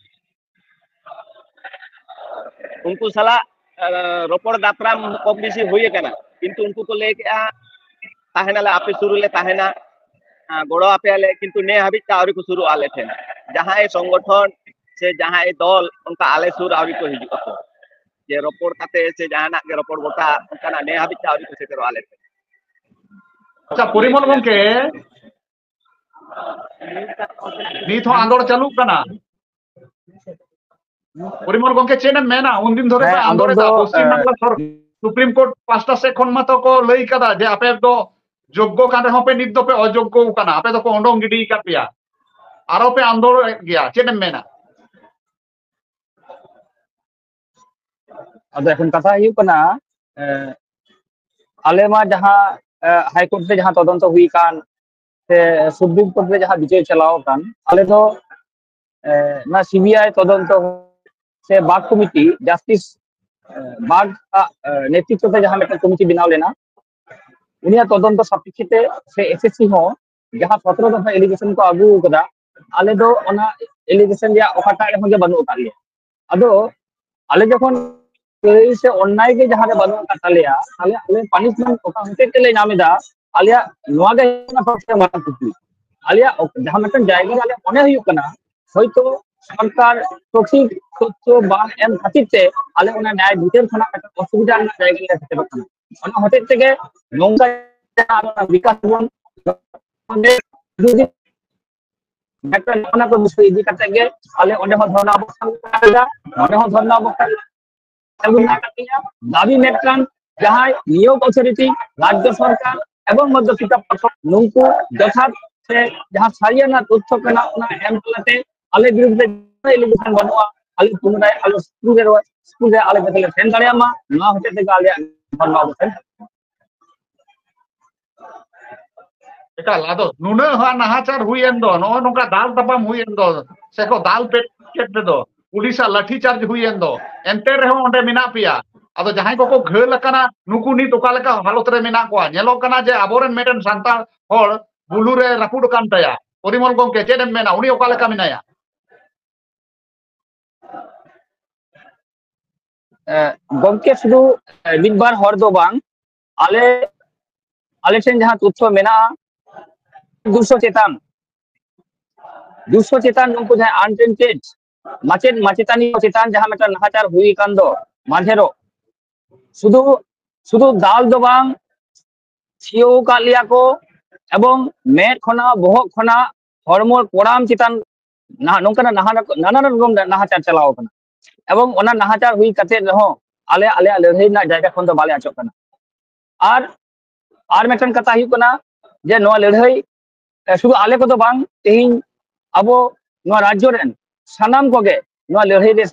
ᱩᱱᱠᱩ ᱥᱟᱞᱟᱜ ᱨᱚᱯᱚᱲ ᱫᱟᱯᱨᱟᱢ ᱠᱚᱢ ᱵᱮᱥᱤ ᱦᱩᱭ ᱟᱠᱟᱱᱟ, ᱠᱤᱱᱛᱩ ᱩᱱᱠᱩ ᱠᱚ ᱞᱟᱹᱭ ᱠᱮᱜᱼᱟ ᱛᱟᱦᱮᱱᱟᱞᱮ, ᱟᱯᱮ ᱥᱩᱨ ᱨᱮᱞᱮ ᱛᱟᱦᱮᱱᱟ, ᱜᱚᱲᱚ ᱟᱯᱮᱭᱟᱞᱮ, ᱠᱤᱱᱛᱩ ᱱᱮ ᱦᱟᱹᱵᱤᱡ ᱛᱮ ᱟᱹᱣᱨᱤ ᱠᱚ ᱥᱩᱨᱩᱜᱼᱟ ᱟᱞᱮ ᱴᱷᱮᱱ᱾ ᱡᱟᱦᱟᱸᱭ ᱥᱚᱝᱜᱚᱴᱷᱚᱱ ᱥᱮ ᱡᱟᱦᱟᱸᱭ ᱫᱚᱞ ᱚᱱᱠᱟ ᱟᱞᱮ ᱥᱩᱨ ᱟᱹᱣᱨᱤ ᱠᱚ ᱦᱤᱡᱩᱜ ᱟᱠᱚ, ᱡᱮ ᱨᱚᱯᱚᱲ ᱠᱟᱛᱮ ᱥᱮ ᱡᱟᱦᱟᱱᱟᱜ ᱜᱮ ᱨᱚᱯᱚᱲ ᱜᱚᱴᱟ, ᱚᱱᱠᱟᱱᱟᱜ ᱱᱮ ᱦᱟᱹᱵᱤᱡ ᱛᱮ ᱟᱹᱣᱨᱤ ᱠᱚ ᱥᱮᱴᱮᱨᱚᱜᱼᱟ ᱟᱞᱮ ᱴᱷᱮᱱ᱾ ᱟᱪᱪᱷᱟ, ᱯᱚᱨᱤᱢᱚᱞ ᱜᱚᱢᱠᱮ, ᱱᱤᱛ ᱦᱚᱸ ᱟᱸᱫᱳᱲ ᱪᱟᱹᱞᱩᱜ ᱠᱟᱱᱟ᱾ ᱯᱚᱨᱤᱢᱚᱞ ᱜᱚᱢᱠᱮ, ᱪᱮᱫ ᱮᱢ ᱢᱮᱱᱟ? ᱩᱱᱫᱤᱱ ᱫᱷᱚᱨᱮ ᱯᱮ ᱦᱮᱸ, ᱟᱸᱫᱳᱲ ᱟᱸᱫᱳᱲ ᱮᱫᱟ, ᱫᱚ, ᱯᱚᱥᱪᱤᱢ ᱮ, ᱵᱟᱝᱞᱟ ᱥᱚᱨ-, ᱥᱩᱯᱨᱤᱢ ᱠᱳᱨᱴ ᱯᱟᱦᱴᱟ ᱥᱮᱫ ᱠᱷᱚᱱ ᱢᱟᱛᱚ ᱠᱚ ᱞᱟᱹᱭ ᱠᱟᱫᱟ ᱡᱮ ᱟᱯᱮ ᱫᱚ ᱡᱳᱜᱽᱜᱚ ᱠᱟᱱ ᱨᱮᱦᱚᱸ ᱯᱮ ᱱᱤᱛ ᱫᱚᱯᱮ ᱚᱡᱳᱜᱽᱜᱚ ᱠᱟᱱᱟ, ᱟᱯᱮ ᱫᱚᱠᱚ ᱩᱰᱩᱝ ᱜᱤᱰᱤ ᱟᱠᱟᱫ ᱯᱮᱭᱟ, ᱟᱨᱚ ᱯᱮ ᱟᱸᱫᱳᱲ ᱮᱫ ᱜᱮᱭᱟ, ᱪᱮᱫ ᱮᱢ ᱢᱮᱱᱟ? ᱟᱫᱚ ᱮᱠᱷᱚᱱ ᱠᱟᱛᱷᱟ ᱦᱩᱭᱩᱜ ᱠᱟᱱᱟ, ᱮ, ᱟᱞᱮ ᱢᱟ ᱡᱟᱦᱟᱸ, ᱮ, ᱦᱟᱭ ᱠᱳᱨᱴ ᱨᱮ ᱡᱟᱦᱟᱸ ᱛᱚᱫᱚᱱᱛᱚ ᱦᱩᱭ ᱟᱠᱟᱱ ᱥᱮ ᱥᱩᱯᱨᱤᱢ ᱠᱳᱨᱴ ᱨᱮ ᱡᱟᱦᱟᱸ ᱵᱤᱪᱟᱹᱨ ᱪᱟᱞᱟᱣ ᱟᱠᱟᱱ, ᱟᱞᱮ ᱫᱚ, ᱮ, ᱚᱱᱟ ᱥᱤᱵᱤᱟᱭ ᱛᱚᱫᱚᱱᱛᱚ ᱥᱮ ᱵᱟᱜᱽ ᱠᱚᱢᱤᱴᱤ, ᱡᱟᱥᱴᱤᱥ, ᱮ, ᱵᱟᱜᱽ ᱟᱜ, ᱮ, ᱱᱮᱛᱨᱤᱛᱵ ᱛᱮ ᱡᱟᱦᱟᱸ ᱢᱤᱫᱴᱮᱱ ᱠᱚᱢᱤᱴᱤ ᱵᱮᱱᱟᱣ ᱞᱮᱱᱟ, ᱩᱱᱤᱭᱟᱜ ᱛᱚᱫᱚᱱᱛᱚ ᱥᱟᱯᱮᱠᱷᱮ ᱛᱮ ᱥᱮ ᱮᱥᱮᱥᱥᱤ ᱦᱚᱸ ᱡᱟᱦᱟᱸ ᱥᱚᱛᱨᱚ ᱫᱚᱯᱷᱟ ᱮᱞᱤᱜᱮᱥᱚᱱ ᱠᱚ ᱟᱹᱜᱩ ᱟᱠᱟᱫᱟ, ᱟᱞᱮ ᱫᱚ ᱚᱱᱟ ᱮᱞᱤᱜᱮᱥᱚᱱ ᱨᱮᱭᱟᱜ ᱚᱠᱟᱴᱟᱜ ᱨᱮᱦᱚᱸ ᱜᱮ ᱵᱟᱹᱱᱩᱜ ᱟᱠᱟᱫ ᱞᱮᱭᱟ᱾ ᱟᱫᱚ ᱟᱞᱮ ᱡᱚᱠᱷᱚᱱ ᱠᱟᱹᱭ ᱥᱮ ᱚᱱᱱᱟᱭ ᱜᱮ ᱡᱟᱦᱟᱸ ᱨᱮ ᱵᱟᱹᱱᱩᱜ ᱟᱠᱟᱫ ᱛᱟᱞᱮᱭᱟ, ᱛᱟᱦᱞᱮ ᱟᱞᱮ ᱯᱟᱱᱤᱥᱢᱮᱱᱴ ᱚᱠᱟ ᱦᱚᱛᱮᱡ ᱛᱮᱞᱮ ᱧᱟᱢ ᱮᱫᱟ? ᱟᱞᱮᱭᱟᱜ ᱱᱚᱣᱟ ᱜᱮ ᱦᱩᱭᱩᱜ ᱠᱟᱱᱟ ᱥᱚᱵ ᱛᱷᱮᱠᱮ ᱢᱟᱨᱟᱝ ᱠᱩᱠᱞᱤ᱾ ᱟᱞᱮᱭᱟᱜ ᱚᱠ-, ᱡᱟᱦᱟᱸ ᱢᱤᱫᱴᱟᱝ ᱡᱟᱭᱜᱟ ᱨᱮ ᱟᱞᱮᱭᱟᱜ ᱢᱚᱱᱮ ᱦᱩᱭᱩᱜ ᱠᱟᱱᱟ, ᱦᱚᱭᱛᱳ ᱥᱚᱨᱠᱟᱨ ᱥᱚᱴᱷᱤᱠ ᱛᱚᱛᱛᱷᱚ ᱵᱟᱝ ᱮᱢ ᱠᱷᱟᱹᱛᱤᱨ ᱛᱮ ᱟᱞᱮ ᱚᱱᱟ ᱱᱮᱭᱟᱭ ᱵᱤᱪᱟᱹᱨ ᱠᱷᱚᱱᱟᱜ ᱢᱤᱫᱴᱟᱝ ᱚᱥᱩᱵᱤᱫᱷᱟ ᱨᱮᱱᱟᱜ ᱡᱟᱭᱜᱟ ᱨᱮ ᱥᱮᱴᱮᱨᱚᱜ ᱠᱟᱱᱟ᱾ ᱚᱱᱟ ᱦᱚᱛᱮᱡ ᱛᱮᱜᱮ ᱱᱚᱝᱠᱟ ᱡᱟᱦᱟᱸ ᱟᱵᱚᱱᱟᱜ ᱵᱤᱠᱟᱥ ᱵᱚᱱ ᱡᱩᱫᱤ ᱢᱤᱫᱴᱟᱝ ᱚᱱᱟ ᱠᱚ ᱵᱤᱥᱚᱭ ᱤᱫᱤ ᱠᱟᱛᱮ ᱜᱮ ᱟᱞᱮ ᱚᱸᱰᱮ ᱦᱚᱸ ᱫᱷᱚᱨᱱᱟ ᱚᱵᱚᱥᱛᱷᱟᱱ ᱞᱮᱫᱟ, ᱚᱸᱰᱮ ᱦᱚᱸ ᱫᱷᱚᱨᱱᱟ ᱚᱵᱚᱥᱛᱷᱟᱱ ᱟᱹᱜᱩ ᱢᱮᱱᱟᱜ ᱟᱠᱟᱫ ᱞᱤᱧᱟ᱾ ᱫᱟᱵᱤ ᱢᱤᱫᱴᱟᱝ ᱡᱟᱦᱟᱸᱭ ᱱᱤᱭᱳᱜ ᱚᱛᱷᱚᱨᱤᱴᱤ, ᱨᱟᱡᱽᱡᱚ ᱥᱚᱨᱠᱟᱨ ᱮᱵᱚᱝ ᱢᱚᱫᱽᱫᱷᱚ ᱥᱤᱠᱠᱷᱟ ᱯᱚᱨᱥᱚᱫ ᱱᱩᱠᱩ ᱡᱚᱛᱷᱟᱛ ᱥᱮ ᱡᱟᱦᱟᱸ ᱥᱟᱹᱨᱤᱭᱟᱱᱟᱜ ᱛᱚᱛᱛᱷᱚ ᱠᱟᱱᱟ ᱚᱱᱟ ᱮᱢ ᱛᱟᱞᱟᱛᱮ ᱟᱞᱮ ᱵᱤᱨᱩᱫᱷ ᱨᱮ ᱡᱟᱦᱟᱸ allegation ᱵᱟᱹᱱᱩᱜᱼᱟ, ᱟᱞᱮ ᱯᱩᱱᱚᱨᱟᱭ ᱟᱞᱮ ᱥᱠᱩᱞ ᱨᱮ ᱥᱠᱩᱞ ᱨᱮ ᱟᱞᱮ ᱡᱟᱛᱮ ᱞᱮ ᱥᱮᱱ ᱫᱟᱲᱮᱭᱟᱜ ᱢᱟ, ᱱᱚᱣᱟ ᱦᱚᱛᱮᱡ ᱛᱮᱜᱮ ᱟᱞᱮᱭᱟᱜ ᱫᱷᱚᱨᱱᱟ ᱚᱵᱚᱥᱛᱷᱟᱱ᱾ ᱮᱠᱟᱞ, ᱟᱫᱚ ᱱᱩᱱᱟᱹᱜ ᱦᱟᱸᱜ ᱱᱟᱦᱟᱪᱟᱨ ᱦᱩᱭᱮᱱ ᱫᱚ, ᱱᱚᱜᱼᱚ ᱱᱚᱝᱠᱟ ᱫᱟᱞ ᱛᱟᱯᱟᱢ ᱦᱩᱭᱮᱱ ᱫᱚ, ᱥᱮᱠᱚ ᱫᱟᱞ ᱯᱮᱴ ᱠᱮᱫ ᱛᱮᱫᱚ, ᱯᱩᱞᱤᱥᱟᱜ ᱞᱟᱴᱷᱤ ᱪᱟᱨᱡᱽ ᱦᱩᱭᱮᱱ ᱫᱚ, ᱮᱱᱛᱮ ᱨᱮᱦᱚᱸ ᱚᱸᱰᱮ ᱢᱮᱱᱟᱜ ᱯᱮᱭᱟ᱾ ᱟᱫᱚ ᱡᱟᱦᱟᱸᱭ ᱠᱚᱠᱚ ᱜᱷᱟᱹᱞ ᱟᱠᱟᱱᱟ, ᱱᱩᱠᱩ ᱱᱤᱛ ᱚᱠᱟ ᱞᱮᱠᱟ ᱦᱟᱞᱚᱛ ᱨᱮ ᱢᱮᱱᱟᱜ ᱠᱚᱣᱟ? ᱧᱮᱞᱚᱜ ᱠᱟᱱᱟ ᱡᱮ ᱟᱵᱚᱨᱮᱱ ᱢᱤᱫᱴᱮᱱ ᱥᱟᱱᱛᱟᱲ ᱦᱚᱲ ᱵᱩᱞᱩ ᱨᱮ ᱨᱟᱹᱯᱩᱫ ᱟᱠᱟᱱ ᱛᱟᱭᱟ᱾ ᱯᱚᱨᱤᱢᱚᱞ ᱜᱚᱢᱠᱮ, ᱪᱮᱫ ᱮᱢ ᱢᱮᱱᱟ? ᱩᱱᱤ ᱚᱠᱟ ᱞᱮᱠᱟ ᱢᱮᱱᱟᱭᱟ? ᱮ, ᱜᱚᱢᱠᱮ, ᱥᱩᱫᱷᱩ, ᱮ, ᱢᱤᱫ ᱵᱟᱨ ᱦᱚᱲ ᱫᱚ ᱵᱟᱝ, ᱟᱞᱮ ᱟᱞᱮ ᱴᱷᱮᱱ ᱡᱟᱦᱟᱸ ᱛᱚᱛᱛᱷᱚ ᱢᱮᱱᱟᱜᱼᱟ, ᱫᱩᱥᱚ ᱪᱮᱛᱟᱱ, ᱫᱩᱥᱚ ᱪᱮᱛᱟᱱ ᱱᱩᱠᱩ ᱡᱟᱦᱟᱸᱭ untrained ᱢᱟᱪᱮᱫ ᱢᱟᱪᱮᱛᱟᱹᱱᱤ ᱠᱚ ᱪᱮᱛᱟᱱ ᱡᱟᱦᱟᱸ ᱢᱤᱫᱴᱟᱝ ᱱᱟᱦᱟᱪᱟᱨ ᱦᱩᱭ ᱟᱠᱟᱱ ᱫᱚ ᱢᱟᱫᱷᱮᱨᱚᱜ, ᱥᱩᱫᱷᱩ ᱥᱩᱫᱷᱩ ᱫᱟᱞ ᱫᱚ ᱵᱟᱝ, ᱛᱷᱤᱭᱟᱹᱣ ᱟᱠᱟᱫ ᱞᱮᱭᱟ ᱠᱚ ᱮᱵᱚᱝ ᱢᱮᱫ ᱠᱷᱚᱱᱟᱜ, ᱵᱚᱦᱚᱜ ᱠᱷᱚᱱᱟᱜ, ᱦᱚᱲᱢᱚ ᱠᱚᱲᱟᱢ ᱪᱮᱛᱟᱱ ᱱᱟᱦᱟᱜ ᱱᱚᱝᱠᱟᱱᱟᱜ ᱱᱟᱦᱟᱜ ᱱᱟᱱᱟ ᱨᱚᱠᱚᱢ ᱱᱟᱦᱟᱪᱟᱨ ᱪᱟᱞᱟᱣ ᱟᱠᱟᱱᱟ᱾ ᱮᱵᱚᱝ ᱚᱱᱟ ᱱᱟᱦᱟᱪᱟᱨ ᱦᱩᱭ ᱠᱟᱛᱮ ᱨᱮᱦᱚᱸ ᱟᱞᱮ ᱟᱞᱮᱭᱟᱜ ᱞᱟᱹᱲᱦᱟᱹᱭ ᱨᱮᱱᱟᱜ ᱡᱟᱭᱜᱟ ᱠᱷᱚᱱ ᱫᱚ ᱵᱟᱞᱮ ᱟᱪᱚᱜ ᱠᱟᱱᱟ᱾ ᱟᱨ ᱟᱨ ᱢᱤᱫᱴᱟᱝ ᱠᱟᱛᱷᱟ ᱦᱩᱭᱩᱜ ᱠᱟᱱᱟ ᱡᱮ ᱱᱚᱣᱟ ᱞᱟᱹᱲᱦᱟᱹᱭ, ᱮ, ᱥᱩᱫᱷᱩ ᱟᱞᱮ ᱠᱚᱫᱚ ᱵᱟᱝ, ᱛᱮᱦᱮᱧ ᱟᱵᱚ ᱱᱚᱣᱟ ᱨᱟᱡᱽᱡᱚ ᱨᱮᱱ ᱥᱟᱱᱟᱢ ᱠᱚᱜᱮ ᱱᱚᱣᱟ ᱞᱟᱹᱲᱦᱟᱹᱭ ᱨᱮ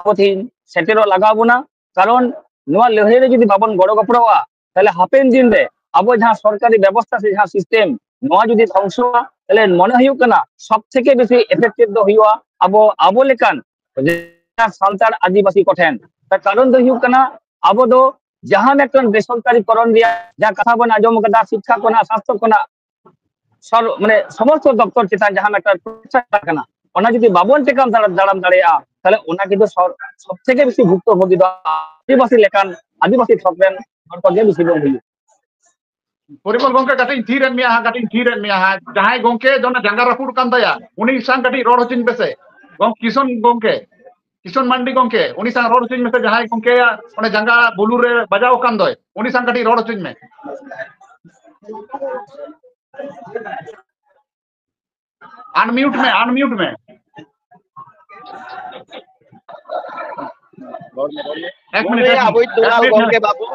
ᱟᱵᱚ ᱛᱮᱦᱮᱧ ᱥᱮᱴᱮᱨᱚᱜ ᱞᱟᱜᱟᱣ ᱵᱚᱱᱟ᱾ ᱠᱟᱨᱚᱱ ᱱᱚᱣᱟ ᱞᱟᱹᱲᱦᱟᱹᱭ ᱨᱮ ᱡᱩᱫᱤ ᱵᱟᱵᱚᱱ ᱜᱚᱲᱚ ᱜᱚᱯᱚᱲᱚᱜᱼᱟ, ᱛᱟᱦᱞᱮ ᱦᱟᱯᱮᱱ ᱫᱤᱱ ᱨᱮ ᱟᱵᱚ ᱡᱟᱦᱟᱸ ᱥᱚᱨᱠᱟᱨᱤ ᱵᱮᱵᱚᱥᱛᱷᱟ ᱥᱮ ᱡᱟᱦᱟᱸ system, ᱱᱚᱣᱟ ᱡᱩᱫᱤ ᱫᱷᱚᱝᱥᱚᱜᱼᱟ, ᱛᱟᱦᱞᱮ ᱢᱚᱱᱮ ᱦᱩᱭᱩᱜ ᱠᱟᱱᱟ ᱥᱚᱵ ᱛᱷᱮᱠᱮ ᱵᱮᱥᱤ affected ᱫᱚ ᱦᱩᱭᱩᱜᱼᱟ ᱟᱵᱚ, ᱟᱵᱚ ᱞᱮᱠᱟᱱ ᱥᱟᱱᱛᱟᱲ ᱟᱹᱫᱤᱵᱟᱹᱥᱤ ᱠᱚᱴᱷᱮᱱ᱾ ᱛᱟᱨ ᱠᱟᱨᱚᱱ ᱫᱚ ᱦᱩᱭᱩᱜ ᱠᱟᱱᱟ, ᱟᱵᱚ ᱫᱚ ᱡᱟᱦᱟᱸ ᱢᱤᱫᱴᱟᱝ ᱵᱮᱥᱚᱨᱠᱟᱨᱤ ᱠᱚᱨᱚᱱ ᱨᱮᱭᱟᱜ ᱡᱟᱦᱟᱸ ᱠᱟᱛᱷᱟ ᱵᱚᱱ ᱟᱸᱡᱚᱢ ᱠᱟᱫᱟ, ᱥᱤᱠᱠᱷᱟ ᱠᱷᱚᱱᱟᱜ, ᱥᱟᱥᱛᱷᱚ ᱠᱷᱚᱱᱟᱜ, ᱥᱚᱨ-, ᱢᱟᱱᱮ ᱥᱚᱢᱚᱥᱛᱚ ᱫᱚᱯᱛᱚᱨ ᱪᱮᱛᱟᱱ ᱡᱟᱦᱟᱸ ᱢᱤᱫᱴᱟᱝ ᱯᱨᱚᱪᱮᱥᱴᱟ ᱠᱟᱱᱟ, ᱚᱱᱟ ᱡᱩᱫᱤ ᱵᱟᱵᱚᱱ ᱴᱮᱠᱟᱣ ᱫᱟᱨᱟᱢ, ᱫᱟᱨᱟᱢ ᱫᱟᱲᱮᱭᱟᱜᱼᱟ, ᱛᱟᱦᱞᱮ ᱚᱱᱟ ᱠᱤᱱᱛᱩ ᱥᱚᱨ-, ᱥᱚᱵ ᱛᱷᱮᱠᱮ ᱵᱮᱥᱤ ᱵᱷᱩᱠᱛᱚ ᱵᱷᱳᱜᱤ ᱫᱚ ᱟᱹᱫᱤᱵᱟᱹᱥᱤ ᱞᱮᱠᱟᱱ, ᱟᱹᱫᱤᱵᱟᱹᱥᱤ ᱛᱷᱚᱠ ᱨᱮᱱ ᱦᱚᱲ ᱠᱚᱜᱮ ᱵᱮᱥᱤ ᱵᱚᱱ ᱦᱩᱭᱩᱜᱼᱟ᱾ ᱯᱚᱨᱤᱢᱚᱞ ᱜᱚᱢᱠᱮ, ᱠᱟᱹᱴᱤᱡ ᱤᱧ ᱛᱷᱤᱨ ᱮᱫ ᱢᱮᱭᱟ ᱦᱟᱸᱜ, ᱠᱟᱹᱴᱤᱡ ᱤᱧ ᱛᱷᱤᱨ ᱮᱫ ᱢᱮᱭᱟ ᱦᱟᱸᱜ᱾ ᱡᱟᱦᱟᱸᱭ ᱜᱚᱢᱠᱮ ᱫᱚ ᱚᱱᱟ ᱡᱟᱸᱜᱟ ᱨᱟᱹᱯᱩᱫ ᱠᱟᱱ ᱛᱟᱭᱟ, ᱩᱱᱤ ᱥᱟᱶ ᱠᱟᱹᱴᱤᱡ ᱨᱚᱲ ᱦᱚᱪᱚᱧ ᱯᱮᱥᱮ᱾ ᱜᱚᱝ-, ᱠᱤᱥᱚᱱ ᱜᱚᱝᱠᱮ, ᱠᱤᱥᱚᱱ ᱢᱟᱱᱰᱤ ᱜᱚᱝᱠᱮ, ᱩᱱᱤ ᱥᱟᱶ ᱨᱚᱲ ᱦᱚᱪᱚᱧ ᱢᱮᱥᱮ, ᱡᱟᱦᱟᱸᱭ ᱜᱚᱝᱠᱮᱭᱟᱜ ᱚᱱᱮ ᱡᱟᱸᱜᱟ ᱵᱩᱞᱩᱨ ᱨᱮ ᱵᱟᱡᱟᱣ ᱟᱠᱟᱱ ᱫᱚᱭ, ᱩᱱᱤ ᱥᱟᱶ ᱠᱟᱹᱴᱤᱡ ᱨᱚᱲ ᱦᱚᱪᱚᱧ ᱢᱮ᱾ Unmute ᱢᱮ, unmute ᱢᱮ᱾ ᱮᱠ ᱢᱤᱱᱤᱴ, ᱮᱠ ᱢᱤᱱᱤᱴ, ᱟᱵᱚᱭᱤᱡ ᱫᱩᱞᱟᱞ ᱮᱠ ᱢᱤᱱᱤᱴ, ᱜᱚᱝᱠᱮ ᱵᱟᱹᱵᱩ᱾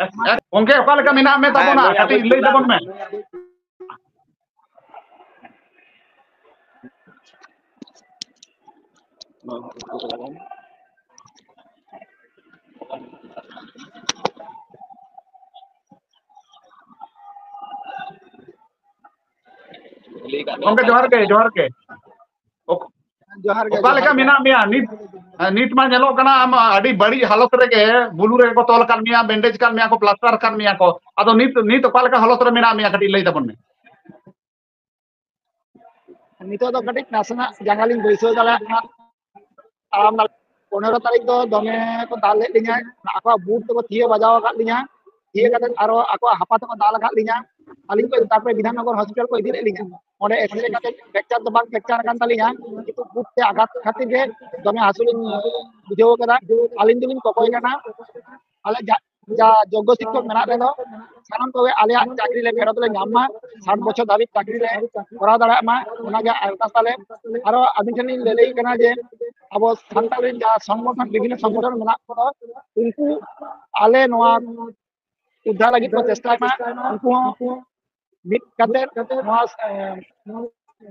ᱮᱠ, ᱮᱠ, ᱜᱚᱝᱠᱮ, ᱚᱠᱟ ᱞᱮᱠᱟ ᱢᱮᱱᱟᱜ ᱢᱮ ᱛᱟᱵᱚᱱᱟ? ᱦᱮᱸ, ᱱᱩᱭ ᱠᱟᱹᱴᱤᱡ ᱟᱵᱚᱭᱤᱡ ᱞᱟᱹᱭ ᱫᱩᱞᱟᱞ᱾ ᱛᱟᱵᱚᱱ ᱢᱮ᱾ ᱜᱚᱝᱠᱮ, ᱡᱚᱦᱟᱨ ᱜᱮ, ᱡᱚᱦᱟᱨ ᱜᱮ᱾ ᱚᱠ-, ᱡᱚᱦᱟᱨ ᱜᱮ, ᱚᱠᱟ ᱞᱮᱠᱟ ᱡᱚᱦᱟᱨ ᱜᱮ᱾ ᱢᱮᱱᱟᱜ ᱢᱮᱭᱟ ᱱᱤᱛ? ᱱᱤᱛ ᱢᱟ ᱧᱮᱞᱚᱜ ᱠᱟᱱᱟ ᱟᱢ ᱟᱹᱰᱤ ᱵᱟᱹᱲᱤᱡ ᱦᱟᱞᱚᱛ ᱨᱮᱜᱮ, ᱵᱩᱞᱩ ᱨᱮᱜᱮ ᱠᱚ ᱛᱚᱞ ᱟᱠᱟᱫ ᱢᱮᱭᱟ, ᱵᱮᱱᱰᱮᱡᱽ ᱟᱠᱟᱫ ᱢᱮᱭᱟ ᱠᱚ, ᱯᱞᱟᱥᱴᱟᱨ ᱟᱠᱟᱫ ᱢᱮᱭᱟ ᱠᱚ᱾ ᱟᱫᱚ ᱱᱤᱛ, ᱱᱤᱛ ᱚᱠᱟ ᱞᱮᱠᱟ ᱦᱟᱞᱚᱛ ᱨᱮ ᱢᱮᱱᱟᱜ ᱢᱮᱭᱟ, ᱠᱟᱹᱴᱤᱡ ᱞᱟᱹᱭ ᱛᱟᱵᱚᱱ ᱢᱮ᱾ ᱱᱤᱛᱚᱜ ᱫᱚ ᱠᱟᱹᱴᱤᱡ ᱱᱟᱥᱮᱱᱟᱜ ᱡᱟᱸᱜᱟ ᱞᱤᱧ ᱵᱟᱹᱭᱥᱟᱹᱣ ᱫᱟᱲᱮᱭᱟᱜ ᱠᱟᱱᱟ, ᱛᱟᱲᱟᱢ ᱫᱟᱲᱮ-, ᱯᱚᱱᱮᱨᱚ ᱛᱟᱹᱨᱤᱠᱷ ᱫᱚ ᱫᱚᱢᱮ ᱠᱚ ᱫᱟᱞ ᱞᱮᱫ ᱞᱤᱧᱟ, ᱟᱠᱚᱣᱟᱜ ᱵᱩᱴ ᱛᱮᱠᱚ ᱛᱷᱤᱭᱟᱹ ᱵᱟᱡᱟᱣ ᱟᱠᱟᱫ ᱞᱤᱧᱟ, ᱛᱷᱤᱭᱟᱹ ᱠᱟᱛᱮ ᱟᱨᱚ ᱟᱠᱚᱣᱟᱜ ᱦᱟᱯᱟ ᱛᱮᱠᱚ ᱫᱟᱞ ᱟᱠᱟᱫ ᱞᱤᱧᱟ᱾ ᱟᱹᱞᱤᱧ ᱠᱚ ᱛᱟᱨᱯᱚᱨᱮ ᱵᱤᱫᱷᱟᱱᱱᱚᱜᱚᱨ ᱦᱚᱥᱯᱤᱴᱟᱞ ᱠᱚ ᱤᱫᱤ ᱞᱮᱫ ᱞᱤᱧᱟ, ᱚᱸᱰᱮ ᱮᱠᱥᱨᱮ ᱠᱟᱛᱮ ᱯᱷᱨᱮᱠᱪᱟᱨ ᱫᱚ ᱵᱟᱝ ᱯᱷᱨᱮᱠᱪᱟᱨ ᱟᱠᱟᱱ ᱛᱟᱹᱞᱤᱧᱟ, ᱠᱤᱱᱛᱩ ᱵᱩᱴ ᱛᱮ ᱟᱜᱷᱟᱛ ᱠᱷᱟᱹᱛᱤᱨ ᱜᱮ ᱫᱚᱢᱮ ᱦᱟᱹᱥᱩ ᱞᱤᱧ ᱵᱩᱡᱷᱟᱹᱣ ᱟᱠᱟᱫᱟ᱾ ᱟᱹᱞᱤᱧ ᱫᱚᱞᱤᱧ ᱠᱚᱠᱚᱭ ᱠᱟᱱᱟ, ᱟᱞᱮ ᱡᱟ, ᱡᱟ ᱡᱳᱜᱽᱜᱚ ᱥᱤᱠᱠᱷᱚᱠ ᱢᱮᱱᱟᱜ ᱨᱮᱫᱚ ᱥᱟᱱᱟᱢ ᱠᱚᱜᱮ ᱟᱞᱮᱭᱟᱜ ᱪᱟᱹᱠᱨᱤ ᱞᱮ ᱯᱷᱮᱨᱚᱛ ᱞᱮ ᱧᱟᱢ ᱢᱟ, ᱥᱟᱴ ᱵᱚᱪᱷᱚᱨ ᱫᱷᱟᱹᱵᱤᱡ ᱪᱟᱹᱠᱨᱤ ᱞᱮ ᱠᱚᱨᱟᱣ ᱫᱟᱲᱮᱭᱟᱜ ᱢᱟ, ᱚᱱᱟᱜᱮ ᱟᱨᱫᱟᱥ ᱛᱟᱞᱮ᱾ ᱟᱨᱚ ᱟᱹᱵᱤᱱ ᱴᱷᱮᱱ ᱞᱤᱧ ᱞᱟᱹᱞᱟᱹᱭ ᱠᱟᱱᱟ ᱡᱮ ᱟᱵᱚ ᱥᱟᱱᱛᱟᱲ ᱨᱮᱱ ᱡᱟᱦᱟᱸ ᱥᱚᱝᱜᱚᱴᱷᱚᱱ, ᱵᱤᱵᱷᱤᱱᱱᱚ ᱥᱚᱝᱜᱚᱴᱷᱚᱱ ᱢᱮᱱᱟᱜ ᱠᱚᱫᱚ, ᱩᱱᱠᱩ ᱟᱞᱮ ᱱᱚᱣᱟ ᱩᱫᱽᱫᱷᱟᱨ ᱞᱟᱹᱜᱤᱫ ᱠᱚ ᱪᱮᱥᱴᱟᱭ ᱢᱟ, ᱩᱱᱠᱩ ᱦᱚᱸ ᱢᱤᱫ ᱠᱟᱛᱮ ᱱᱚᱣᱟ, ᱮ,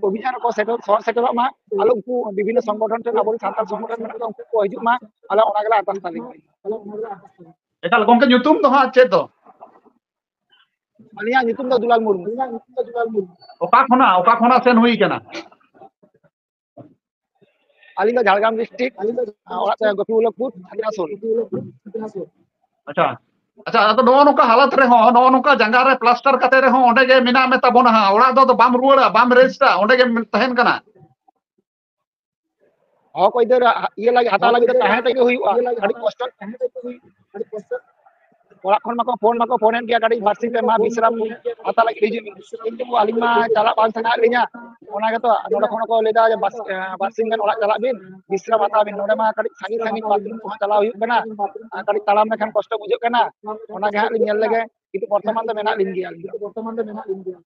ᱚᱵᱷᱤᱡᱟᱱ ᱨᱮᱠᱚ ᱥᱮᱴᱮᱨ, ᱥᱚᱦᱚᱨ ᱥᱮᱴᱮᱨᱚᱜ ᱢᱟ᱾ ᱟᱞᱚ ᱩᱱᱠᱩ ᱵᱤᱵᱷᱤᱱᱱᱚ ᱥᱚᱝᱜᱚᱴᱷᱚᱱ ᱴᱷᱮᱱ, ᱟᱵᱚᱨᱮᱱ ᱥᱟᱱᱛᱟᱲ ᱥᱚᱝᱜᱚᱴᱷᱚᱱ ᱢᱮᱱᱟᱜ ᱠᱚᱣᱟ, ᱩᱱᱠᱩ ᱠᱚ ᱦᱤᱡᱩᱜ ᱢᱟ᱾ ᱟᱞᱮ ᱚᱱᱟ ᱜᱮᱞᱮ ᱟᱨᱫᱟᱥ ᱛᱟᱞᱮ᱾ ᱮᱠᱟᱞ ᱜᱚᱝᱠᱮ, ᱧᱩᱛᱩᱢ ᱫᱚ ᱦᱟᱸᱜ ᱪᱮᱫ ᱫᱚ? ᱟᱹᱞᱤᱧᱟᱜ ᱧᱩᱛᱩᱢ ᱫᱚ ᱫᱩᱞᱟᱞ ᱢᱩᱨᱢᱩ᱾ ᱚᱠᱟ ᱠᱷᱚᱱᱟᱜ, ᱚᱠᱟ ᱠᱷᱚᱱᱟᱜ ᱥᱮᱱ ᱦᱩᱭ ᱠᱟᱱᱟ? ᱟᱹᱞᱤᱧ ᱫᱚ ᱡᱷᱟᱲᱜᱨᱟᱢ ᱰᱤᱥᱴᱨᱤᱠᱴ, ᱚᱲᱟᱜ ᱛᱟᱭᱚᱢ ᱜᱳᱯᱤᱵᱚᱞᱞᱚᱵᱷᱯᱩᱨ, ᱪᱷᱟᱛᱱᱟᱥᱳᱞ᱾ ᱟᱪᱪᱷᱟ, ᱟᱪᱪᱷᱟ, ᱟᱫᱚ ᱱᱚᱜᱼᱚ ᱱᱚᱝᱠᱟ ᱦᱟᱞᱚᱛ ᱨᱮᱦᱚᱸ, ᱱᱚᱜᱼᱚ ᱱᱚᱝᱠᱟ ᱡᱟᱸᱜᱟ ᱨᱮ ᱯᱞᱟᱥᱴᱟᱨ ᱠᱟᱛᱮ ᱨᱮᱦᱚᱸ ᱚᱸᱰᱮ ᱜᱮ ᱢᱮᱱᱟᱜ ᱢᱮ ᱛᱟᱵᱚᱱᱟ ᱦᱟᱸᱜ, ᱚᱲᱟᱜ ᱫᱚ ᱟᱫᱚ ᱵᱟᱢ ᱨᱩᱣᱟᱹᱲᱟ, ᱵᱟᱢ ᱨᱮᱥᱴᱟ, ᱚᱸᱰᱮ ᱜᱮᱢ ᱛᱟᱦᱮᱱ ᱠᱟᱱᱟ᱾ ᱦᱚᱠ ᱟᱹᱭᱫᱟᱹᱨ ᱤᱭᱟᱹ ᱞᱟᱹᱜᱤᱫ, ᱦᱟᱛᱟᱣ ᱞᱟᱹᱜᱤᱫ ᱫᱚ ᱛᱟᱦᱮᱸ ᱛᱮᱜᱮ ᱦᱩᱭᱩᱜᱼᱟ, ᱟᱹᱰᱤ ᱠᱚᱥᱴᱚ᱾ ᱚᱲᱟᱜ ᱠᱷᱚᱱ ᱢᱟᱠᱚ ᱯᱷᱳᱱ ᱢᱟᱠᱚ ᱯᱷᱳᱱᱮᱫ ᱜᱮᱭᱟ, ᱠᱟᱹᱴᱤᱡ ᱵᱟᱨᱥᱤᱧ ᱯᱮ ᱢᱟ ᱵᱤᱥᱨᱟᱢ ᱦᱟᱛᱟᱣ ᱞᱟᱹᱜᱤᱫ ᱦᱤᱡᱩᱜ ᱢᱮ, ᱠᱤᱱᱛᱩ ᱟᱹᱞᱤᱧ ᱢᱟ ᱪᱟᱞᱟᱜ ᱵᱟᱝ ᱥᱟᱱᱟᱭᱮᱫ ᱞᱤᱧᱟ᱾ ᱚᱱᱟ ᱜᱮᱛᱚ ᱱᱚᱰᱮ ᱠᱷᱚᱱ ᱠᱚ ᱞᱟᱹᱭᱫᱟ ᱡᱮ ᱵᱟᱨ-, ᱵᱟᱨᱥᱤᱧ ᱜᱟᱱ ᱚᱲᱟᱜ ᱪᱟᱞᱟᱜ ᱵᱤᱱ, ᱵᱤᱥᱨᱟᱢ ᱦᱟᱛᱟᱣ ᱵᱤᱱ᱾ ᱱᱚᱰᱮ ᱢᱟ ᱠᱟᱹᱴᱤᱡ ᱥᱟᱺᱜᱤᱧ ᱥᱟᱺᱜᱤᱧ ᱵᱟᱛᱷᱨᱩᱢ ᱠᱚᱦᱚᱸ ᱪᱟᱞᱟᱣ ᱦᱩᱭᱩᱜ ᱠᱟᱱᱟ, ᱟᱨ ᱠᱟᱹᱴᱤᱡ ᱛᱟᱲᱟᱢ ᱞᱮᱠᱷᱟᱱ ᱠᱚᱥᱴᱚ ᱵᱩᱡᱷᱟᱹᱜ ᱠᱟᱱᱟ᱾ ᱚᱱᱟ ᱜᱮ ᱦᱟᱸᱜ ᱞᱤᱧ ᱧᱮᱞ ᱞᱮᱜᱮ, ᱠᱤᱱᱛᱩ ᱵᱚᱨᱛᱚᱢᱟᱱ ᱫᱚ ᱢᱮᱱᱟᱜ ᱞᱤᱧ ᱜᱮᱭᱟ ᱟᱹᱞᱤᱧ ᱫᱚ᱾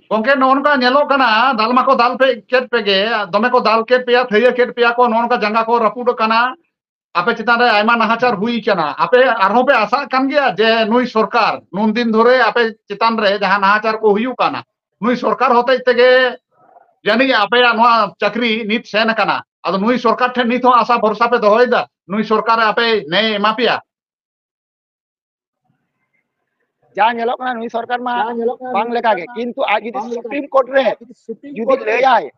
ᱜᱚᱝᱠᱮ, ᱱᱚᱜᱼᱚ ᱱᱚᱝᱠᱟ ᱧᱮᱞᱚᱜ ᱠᱟᱱᱟ, ᱫᱟᱞ ᱢᱟᱠᱚ ᱫᱟᱞ ᱯᱮ ᱠᱮᱫ ᱯᱮᱜᱮ, ᱫᱚᱢᱮ ᱠᱚ ᱫᱟᱞ ᱠᱮᱫ ᱯᱮᱭᱟ, ᱛᱷᱟᱹᱭᱟᱹ ᱠᱮᱫ ᱯᱮᱭᱟ ᱠᱚ, ᱱᱚᱜᱼᱚ ᱱᱚᱝᱠᱟ ᱡᱟᱸᱜᱟ ᱠᱚ ᱨᱟᱹᱯᱩᱫ ᱟᱠᱟᱱᱟ, ᱟᱯᱮ ᱪᱮᱛᱟᱱ ᱨᱮ ᱟᱭᱢᱟ ᱱᱟᱦᱟᱪᱟᱨ ᱦᱩᱭ ᱠᱟᱱᱟ, ᱟᱯᱮ ᱟᱨᱦᱚᱸ ᱯᱮ ᱟᱥᱟᱜ ᱠᱟᱱ ᱜᱮᱭᱟ ᱡᱮ ᱱᱩᱭ ᱥᱚᱨᱠᱟᱨ ᱱᱩᱱ ᱫᱤᱱ ᱫᱷᱚᱨᱮ ᱟᱯᱮ ᱪᱮᱛᱟᱱ ᱨᱮ ᱡᱟᱦᱟᱸ ᱱᱟᱦᱟᱪᱟᱨ ᱠᱚ ᱦᱩᱭᱩᱜ ᱠᱟᱱᱟ, ᱱᱩᱭ ᱥᱚᱨᱠᱟᱨ ᱦᱚᱛᱮᱡ ᱛᱮᱜᱮ ᱡᱟᱹᱱᱤᱡ ᱟᱯᱮᱭᱟᱜ ᱱᱚᱣᱟ ᱪᱟᱹᱠᱨᱤ ᱱᱤᱛ ᱥᱮᱱ ᱟᱠᱟᱱᱟ᱾ ᱟᱫᱚ ᱱᱩᱭ ᱥᱚᱨᱠᱟᱨ ᱴᱷᱮᱱ ᱱᱤᱛ ᱦᱚᱸ ᱟᱥᱟ ᱵᱷᱚᱨᱥᱟ ᱯᱮ ᱫᱚᱦᱚᱭᱮᱫᱟ, ᱱᱩᱭ ᱥᱚᱨᱠᱟᱨ ᱟᱯᱮ ᱱᱮᱭ ᱮᱢᱟ ᱯᱮᱭᱟ? ᱡᱟ ᱧᱮᱞᱚᱜ ᱠᱟᱱᱟ, ᱱᱩᱭ ᱥᱚᱨᱠᱟᱨ ᱢᱟ ᱵᱟᱝ ᱞᱮᱠᱟᱜᱮ, ᱠᱤᱱᱛᱩ ᱟᱡ ᱡᱩᱫᱤ ᱥᱩᱯᱨᱤᱢ ᱠᱳᱨᱴ ᱨᱮ ᱡᱩᱫᱤ ᱞᱟᱹᱭᱟᱭ,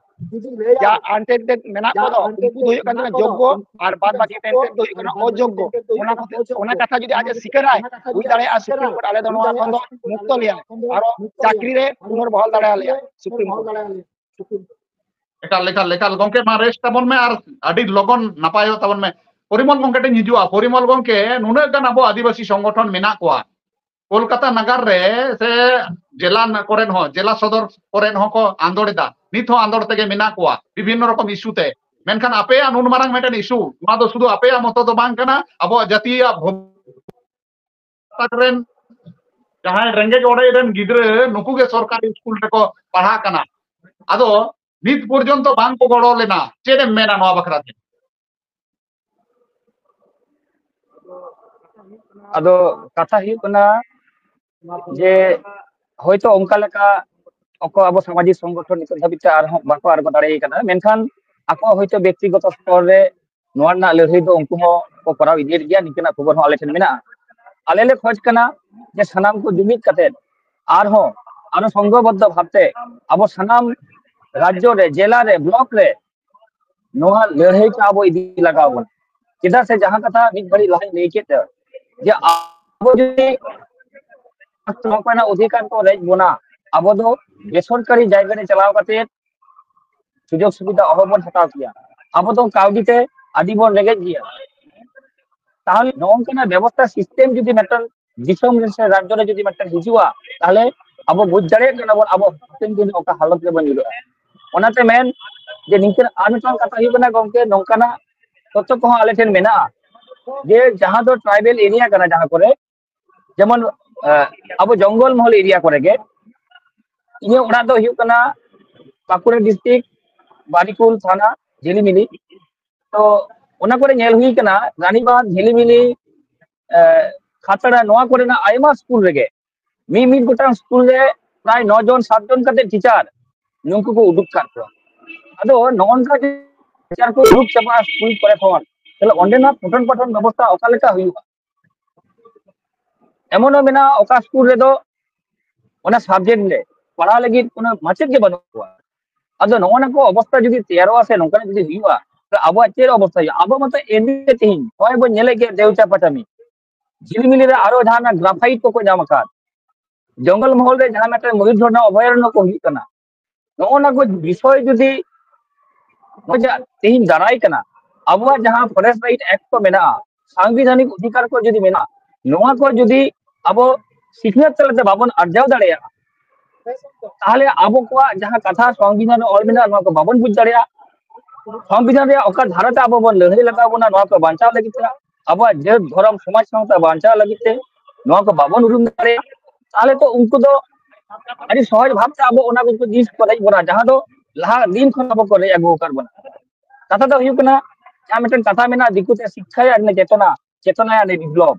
ᱡᱟ ᱟᱱᱴᱮᱱᱰᱮᱰ ᱢᱮᱱᱟᱜ ᱠᱚᱫᱚ ᱩᱱᱠᱩ ᱫᱚ ᱦᱩᱭᱩᱜ ᱠᱟᱱ ᱛᱟᱵᱚᱱᱟ ᱡᱳᱜᱽᱜᱚ, ᱟᱨ ᱵᱟᱫ ᱵᱟᱹᱠᱤ ᱴᱮᱱᱰᱮᱰ ᱫᱚ ᱦᱩᱭᱩᱜ ᱠᱟᱱᱟ ᱚᱡᱳᱜᱽᱜᱚ᱾ ᱚᱱᱟ ᱠᱷᱟᱹᱛᱤᱨ, ᱚᱱᱟ ᱠᱟᱛᱷᱟ ᱡᱩᱫᱤ ᱟᱡ ᱮ ᱥᱤᱠᱟᱹᱨᱟᱭ, ᱦᱩᱭ ᱫᱟᱲᱮᱭᱟᱜᱼᱟ ᱥᱩᱯᱨᱤᱢ ᱠᱳᱨᱴ ᱟᱞᱮ ᱫᱚ ᱱᱚᱣᱟ ᱠᱷᱚᱱ ᱫᱚ ᱢᱩᱠᱛᱚ ᱞᱮᱭᱟᱭ, ᱟᱨᱚ ᱪᱟᱹᱠᱨᱤ ᱨᱮ ᱯᱩᱱᱚᱨᱵᱚᱦᱟᱞ ᱫᱟᱲᱮᱭᱟᱞᱮᱭᱟ ᱥᱩᱯᱨᱤᱢ ᱠᱳᱨᱴ᱾ ᱮᱠᱟᱞ, ᱮᱠᱟᱞ, ᱮᱠᱟᱞ᱾ ᱜᱚᱝᱠᱮ, ᱢᱟ ᱨᱮᱥᱴ ᱛᱟᱵᱚᱱ ᱢᱮ ᱟᱨ ᱟᱹᱰᱤ ᱞᱚᱜᱚᱱ ᱱᱟᱯᱟᱭᱚᱜ ᱛᱟᱵᱚᱱ ᱢᱮ᱾ ᱯᱚᱨᱤᱢᱚᱞ ᱜᱚᱝᱠᱮ ᱴᱷᱮᱱ ᱦᱤᱡᱩᱜᱼᱟ᱾ ᱯᱚᱨᱤᱢᱚᱞ ᱜᱚᱝᱠᱮ, ᱱᱩᱱᱟᱹᱜ ᱜᱟᱱ ᱟᱵᱚ ᱟᱹᱫᱤᱵᱟᱹᱥᱤ ᱥᱚᱝᱜᱚᱴᱷᱚᱱ ᱢᱮᱱᱟᱜ ᱠᱚᱣᱟ ᱠᱳᱞᱠᱟᱛᱟ ᱱᱟᱜᱟᱨ ᱨᱮ, ᱥᱮ ᱡᱮᱞᱟ ᱠᱚᱨᱮᱱ ᱦᱚᱸ, ᱡᱮᱞᱟ ᱥᱚᱫᱚᱨ ᱠᱚᱨᱮᱱ ᱦᱚᱸᱠᱚ ᱟᱸᱫᱳᱲ ᱮᱫᱟ, ᱱᱤᱛ ᱦᱚᱸ ᱟᱸᱫᱳᱲ ᱛᱮᱜᱮ ᱢᱮᱱᱟᱜ ᱠᱚᱣᱟ ᱵᱤᱵᱷᱤᱱᱱᱚ ᱨᱚᱠᱚᱢ ᱤᱥᱩ ᱛᱮ᱾ ᱢᱮᱱᱠᱷᱟᱱ ᱟᱯᱮᱭᱟᱜ ᱱᱩᱱ ᱢᱟᱨᱟᱝ ᱢᱤᱫᱴᱮᱱ ᱤᱥᱩ, ᱱᱚᱣᱟ ᱫᱚ ᱥᱩᱫᱷᱩ ᱟᱯᱮᱭᱟᱜ ᱢᱚᱛᱚ ᱫᱚ ᱵᱟᱝ ᱠᱟᱱᱟ, ᱟᱵᱚᱣᱟᱜ ᱡᱟᱹᱛᱤᱭᱟᱜ ᱵᱷᱚ-, ᱜᱟᱛᱟᱠ ᱨᱮᱱ ᱡᱟᱦᱟᱸᱭ ᱨᱮᱸᱜᱮᱡ ᱚᱲᱮᱡ ᱨᱮᱱ ᱜᱤᱫᱽᱨᱟᱹ, ᱱᱩᱠᱩ ᱜᱮ ᱥᱚᱨᱠᱟᱨᱤ ᱥᱠᱩᱞ ᱨᱮᱠᱚ ᱯᱟᱲᱦᱟᱜ ᱠᱟᱱᱟ᱾ ᱟᱫᱚ ᱱᱤᱛ ᱯᱚᱨᱡᱚᱱᱛᱚ ᱵᱟᱝ ᱠᱚ ᱜᱚᱲᱚ ᱞᱮᱱᱟ᱾ ᱪᱮᱫ ᱮᱢ ᱢᱮᱱᱟ ᱱᱚᱣᱟ ᱵᱟᱠᱷᱨᱟ ᱛᱮ? ᱟᱫᱚ ᱠᱟᱛᱷᱟ ᱦᱩᱭᱩᱜ ᱠᱟᱱᱟ ᱡᱮ ᱦᱚᱭᱛᱚ ᱚᱱᱠᱟ ᱞᱮᱠᱟ ᱚᱠᱚ ᱟᱵᱚ ᱥᱟᱢᱟᱡᱤᱠ ᱥᱚᱝᱜᱚᱴᱷᱚᱱ ᱱᱤᱛᱚᱜ ᱫᱷᱟᱹᱵᱤᱡ ᱛᱮ ᱟᱨᱦᱚᱸ ᱵᱟᱠᱚ ᱟᱬᱜᱚ ᱫᱟᱲᱮ ᱠᱟᱫᱟ, ᱢᱮᱱᱠᱷᱟᱱ ᱟᱠᱚᱣᱟᱜ ᱦᱚᱭᱛᱚ ᱵᱮᱠᱛᱤᱜᱚᱛᱚ ᱥᱛᱚᱨ ᱨᱮ ᱱᱚᱣᱟ ᱨᱮᱱᱟᱜ ᱞᱟᱹᱲᱦᱟᱹᱭ ᱫᱚ ᱩᱱᱠᱩ ᱦᱚᱸ ᱠᱚ ᱠᱚᱨᱟᱣ ᱤᱫᱤᱭᱮᱫ ᱜᱮᱭᱟ᱾ ᱱᱤᱝᱠᱟᱹᱱᱟᱜ ᱠᱷᱚᱵᱚᱨ ᱦᱚᱸ ᱟᱞᱮ ᱴᱷᱮᱱ ᱢᱮᱱᱟᱜᱼᱟ᱾ ᱟᱞᱮ ᱞᱮ ᱠᱷᱚᱡᱽ ᱠᱟᱱᱟ ᱡᱮ ᱥᱟᱱᱟᱢ ᱠᱚ ᱡᱩᱢᱤᱫ ᱠᱟᱛᱮ ᱟᱨᱦᱚᱸ ᱟᱨᱚ ᱥᱚᱝᱜᱷᱚᱵᱚᱫᱽᱫᱷᱚ ᱵᱷᱟᱵᱛᱮ ᱟᱵᱚ ᱥᱟᱱᱟᱢ ᱨᱟᱡᱽᱡᱚ ᱨᱮ, ᱡᱮᱞᱟ ᱨᱮ, ᱵᱞᱚᱠ ᱨᱮ ᱱᱚᱣᱟ ᱞᱟᱹᱲᱦᱟᱹᱭ ᱴᱟᱜ ᱟᱵᱚ ᱤᱫᱤ ᱞᱟᱜᱟᱣ ᱵᱚᱱᱟ᱾ ᱪᱮᱫᱟᱜ ᱥᱮ ᱡᱟᱦᱟᱸ ᱠᱟᱛᱷᱟ ᱢᱤᱫ ᱜᱷᱟᱹᱲᱤᱡ ᱞᱟᱦᱟᱧ ᱞᱟᱹᱭ ᱠᱮᱫ ᱛᱮ, ᱡᱮ ᱟᱵᱚ ᱡᱩᱫᱤ ᱱᱚᱝᱠᱟᱱᱟᱜ ᱚᱫᱷᱤᱠᱟᱨ ᱠᱚ ᱨᱮᱡ ᱵᱚᱱᱟ, ᱟᱵᱚ ᱫᱚ ᱵᱮᱥᱚᱨᱠᱟᱨᱤ ᱡᱟᱭᱜᱟ ᱨᱮ ᱪᱟᱞᱟᱣ ᱠᱟᱛᱮ ᱥᱩᱡᱳᱜᱽ ᱥᱩᱵᱤᱫᱷᱟ ᱚᱦᱚ ᱵᱚᱱ ᱦᱟᱛᱟᱣ ᱠᱮᱭᱟ᱾ ᱟᱵᱚ ᱫᱚ ᱠᱟᱹᱣᱰᱤ ᱛᱮ ᱟᱹᱰᱤ ᱵᱚᱱ ᱨᱮᱸᱜᱮᱡ ᱜᱮᱭᱟ᱾ ᱛᱟᱦᱚᱞᱮ ᱱᱚᱝᱠᱟᱱᱟᱜ ᱵᱮᱵᱚᱥᱛᱷᱟ ᱥᱤᱥᱴᱮᱢ ᱡᱩᱫᱤ ᱢᱤᱫᱴᱟᱝ ᱫᱤᱥᱚᱢ ᱨᱮ ᱥᱮ ᱨᱟᱡᱽᱡᱚ ᱨᱮ ᱡᱩᱫᱤ ᱢᱤᱫᱴᱟᱝ ᱦᱤᱡᱩᱜᱼᱟ, ᱛᱟᱦᱚᱞᱮ ᱟᱵᱚ ᱵᱩᱡᱽ ᱫᱟᱲᱮᱭᱟᱜ ᱠᱟᱱᱟ ᱵᱚᱱ ᱟᱵᱚ ᱦᱟᱯᱮᱱ ᱫᱤᱱ ᱚᱠᱟ ᱦᱟᱞᱚᱛ ᱨᱮᱵᱚᱱ ᱧᱩᱨᱩᱜᱼᱟ᱾ ᱚᱱᱟᱛᱮ ᱢᱮᱱ ᱡᱮ ᱱᱤᱝᱠᱟᱹᱱ ᱟᱨ ᱢᱤᱫᱴᱟᱝ ᱠᱟᱛᱷᱟ ᱦᱩᱭᱩᱜ ᱠᱟᱱᱟ ᱜᱚᱝᱠᱮ, ᱱᱚᱝᱠᱟᱱᱟᱜ ᱛᱚᱛᱛᱷᱚ ᱠᱚᱦᱚᱸ ᱟᱞᱮ ᱴᱷᱮᱱ ᱢᱮᱱᱟᱜᱼᱟ ᱡᱮ ᱡᱟᱦᱟᱸ ᱫᱚ ᱴᱨᱟᱭᱵᱮᱞ ᱮᱨᱤᱭᱟ ᱠᱟᱱᱟ, ᱡᱟᱦᱟᱸ ᱠᱚᱨᱮ ᱡᱮᱢᱚᱱ ᱟᱵᱚ ᱡᱚᱝᱜᱚᱞ ᱢᱚᱦᱚᱞ ᱮᱨᱤᱭᱟ ᱠᱚᱨᱮ ᱜᱮ᱾ ᱤᱧᱟᱹᱜ ᱚᱲᱟᱜ ᱫᱚ ᱦᱩᱭᱩᱜ ᱠᱟᱱᱟ ᱵᱟᱸᱠᱩᱲᱟ ᱰᱤᱥᱴᱨᱤᱠᱴ, ᱵᱟᱨᱤᱠᱩᱞ ᱛᱷᱟᱱᱟ, ᱡᱷᱤᱞᱤᱢᱤᱞᱤ᱾ ᱛᱚ ᱚᱱᱟ ᱠᱚᱨᱮ ᱧᱮᱞ ᱦᱩᱭ ᱠᱟᱱᱟ, ᱨᱟᱱᱤᱵᱟᱸᱫᱷ, ᱡᱷᱤᱞᱤᱢᱤᱞᱤ, ᱠᱷᱟᱛᱲᱟ, ᱱᱚᱣᱟ ᱠᱚᱨᱮᱱᱟᱜ ᱟᱭᱢᱟ ᱥᱠᱩᱞ ᱨᱮᱜᱮ ᱢᱤᱫ ᱢᱤᱫ ᱜᱚᱴᱟᱝ ᱥᱠᱩᱞ ᱨᱮ ᱯᱨᱟᱭ ᱱᱚ ᱡᱚᱱ ᱥᱟᱛ ᱡᱚᱱ ᱠᱟᱛᱮ ᱴᱤᱪᱟᱨ ᱱᱩᱠᱩ ᱠᱚ ᱩᱰᱩᱠ ᱠᱟᱜ ᱠᱚᱣᱟ᱾ ᱟᱫᱚ ᱱᱚᱜᱼᱚ ᱱᱚᱝᱠᱟ ᱡᱩᱫᱤ ᱴᱤᱪᱟᱨ ᱠᱚ ᱩᱰᱩᱠ ᱪᱟᱵᱟᱜᱼᱟ ᱥᱠᱩᱞ ᱠᱚᱨᱮ ᱠᱷᱚᱱ, ᱛᱟᱦᱞᱮ ᱚᱸᱰᱮᱱᱟᱜ ᱯᱚᱴᱷᱚᱱ ᱯᱟᱴᱷᱚᱱ ᱵᱮᱵᱚᱥᱛᱷᱟ ᱚᱠᱟ ᱞᱮᱠᱟ ᱦᱩᱭᱩᱜᱼᱟ? ᱮᱢᱚᱱ ᱦᱚᱸ ᱢᱮᱱᱟᱜᱼᱟ, ᱚᱠᱟ ᱥᱠᱩᱞ ᱨᱮᱫᱚ ᱚᱱᱟ ᱥᱟᱵᱡᱮᱠᱴ ᱨᱮ ᱯᱟᱲᱦᱟᱣ ᱞᱟᱹᱜᱤᱫ ᱠᱳᱱᱳ ᱢᱟᱪᱮᱫ ᱜᱮ ᱵᱟᱹᱱᱩᱜ ᱠᱚᱣᱟ᱾ ᱟᱫᱚ ᱱᱚᱜᱼᱚ ᱱᱚᱣᱟ ᱠᱚ ᱚᱵᱚᱥᱛᱷᱟ ᱡᱩᱫᱤ ᱛᱮᱭᱟᱨᱚᱜᱼᱟ ᱥᱮ ᱱᱚᱝᱠᱟᱱᱟᱜ ᱡᱩᱫᱤ ᱦᱩᱭᱩᱜᱼᱟ, ᱛᱟᱦᱞᱮ ᱟᱵᱚᱣᱟᱜ ᱪᱮᱫ ᱚᱵᱚᱥᱛᱷᱟ ᱦᱩᱭᱩᱜᱼᱟ? ᱟᱵᱚ ᱢᱟᱛᱚ ᱮᱢᱱᱤ ᱛᱮ ᱛᱮᱦᱮᱧ ᱱᱚᱜᱼᱚᱭ ᱵᱚᱱ ᱧᱮᱞᱮᱫ ᱜᱮᱭᱟ ᱫᱮᱣ ᱪᱟᱯᱟᱪᱟᱢᱤ, ᱡᱷᱤᱞᱢᱤᱞᱤ ᱨᱮ ᱟᱨᱚ ᱡᱟᱦᱟᱱᱟᱜ ᱜᱨᱟᱯᱷᱟᱭᱤᱴ ᱠᱚᱠᱚ ᱧᱟᱢ ᱟᱠᱟᱫ, ᱡᱚᱝᱜᱚᱞ ᱢᱚᱦᱚᱞ ᱨᱮ ᱡᱟᱦᱟᱸ ᱢᱤᱫᱴᱮᱱ ᱢᱚᱭᱩᱨ ᱡᱷᱚᱨᱱᱟ ᱚᱵᱷᱚᱭᱟᱨᱚᱱᱱᱚ ᱠᱚ ᱦᱩᱭᱩᱜ ᱠᱟᱱᱟ, ᱱᱚᱜᱼᱚ ᱱᱚᱣᱟ ᱠᱚ ᱵᱤᱥᱚᱭ ᱡᱩᱫᱤ ᱱᱚᱜᱼᱚᱭ ᱡᱮ ᱛᱮᱦᱮᱧ ᱫᱟᱨᱟᱭ ᱠᱟᱱᱟ, ᱟᱵᱚᱣᱟᱜ ᱡᱟᱦᱟᱸ ᱯᱷᱚᱨᱮᱥᱴ ᱨᱟᱭᱤᱴ ᱮᱠᱴ ᱠᱚ ᱢᱮᱱᱟᱜᱼᱟ, ᱥᱟᱝᱵᱤᱫᱷᱟᱱᱤᱠ ᱚᱫᱷᱤᱠᱟᱨ ᱠᱚ ᱡᱩᱫᱤ ᱢᱮᱱᱟᱜᱼᱟ, ᱱᱚᱣᱟ ᱠᱚ ᱡᱩᱫᱤ ᱟᱵᱚ ᱥᱤᱠᱷᱱᱟᱹᱛ ᱛᱟᱞᱟᱛᱮ ᱵᱟᱵᱚᱱ ᱟᱨᱡᱟᱣ ᱫᱟᱲᱮᱭᱟᱜᱼᱟ, ᱛᱟᱦᱚᱞᱮ ᱟᱵᱚ ᱠᱚᱣᱟᱜ ᱡᱟᱦᱟᱸ ᱠᱟᱛᱷᱟ ᱥᱚᱝᱵᱤᱫᱷᱟᱱ ᱨᱮ ᱚᱞ ᱢᱮᱱᱟᱜᱼᱟ, ᱱᱚᱣᱟ ᱠᱚ ᱵᱟᱵᱚᱱ ᱵᱩᱡᱽ ᱫᱟᱲᱮᱭᱟᱜᱼᱟ᱾ ᱥᱚᱝᱵᱤᱫᱷᱟᱱ ᱨᱮᱭᱟᱜ ᱚᱠᱟ ᱫᱷᱟᱨᱟᱛᱮ ᱟᱵᱚ ᱵᱚᱱ ᱞᱟᱹᱲᱦᱟᱹᱭ ᱞᱟᱜᱟᱣ ᱵᱚᱱᱟ ᱱᱚᱣᱟ ᱠᱚ ᱵᱟᱧᱪᱟᱣ ᱞᱟᱹᱜᱤᱫ ᱛᱮ, ᱟᱵᱚᱣᱟᱜ ᱡᱟᱹᱛ ᱫᱷᱚᱨᱚᱢ ᱥᱚᱢᱟᱡᱽ ᱥᱟᱶᱛᱟ ᱵᱟᱧᱪᱟᱣ ᱞᱟᱹᱜᱤᱫ ᱛᱮ ᱱᱚᱣᱟ ᱠᱚ ᱵᱟᱵᱚᱱ ᱩᱨᱩᱢ ᱫᱟᱲᱮᱭᱟᱜᱼᱟ, ᱛᱟᱦᱚᱞᱮ ᱛᱚ ᱩᱱᱠᱩ ᱫᱚ ᱟᱹᱰᱤ ᱥᱚᱦᱚᱡ ᱵᱷᱟᱵᱛᱮ ᱟᱵᱚ ᱚᱱᱟ ᱠᱚ ᱡᱤᱱᱤᱥ ᱠᱚ ᱨᱮᱡ ᱵᱚᱱᱟ, ᱡᱟᱦᱟᱸ ᱫᱚ ᱞᱟᱦᱟ ᱫᱤᱱ ᱠᱷᱚᱱ ᱟᱵᱚ ᱠᱚ ᱨᱮᱡ ᱟᱹᱜᱩ ᱟᱠᱟᱫ ᱵᱚᱱᱟ᱾ ᱠᱟᱛᱷᱟ ᱫᱚ ᱦᱩᱭᱩᱜ ᱠᱟᱱᱟ, ᱡᱟᱦᱟᱸ ᱢᱤᱫᱴᱮᱱ ᱠᱟᱛᱷᱟ ᱢᱮᱱᱟᱜᱼᱟ ᱫᱤᱠᱩ ᱛᱮ, ᱥᱤᱠᱠᱷᱟ ᱭᱟ ᱪᱮᱛᱚᱱᱟ, ᱪᱮᱛᱚᱱᱟ ᱭᱟ ᱵᱤᱯᱞᱚᱵ᱾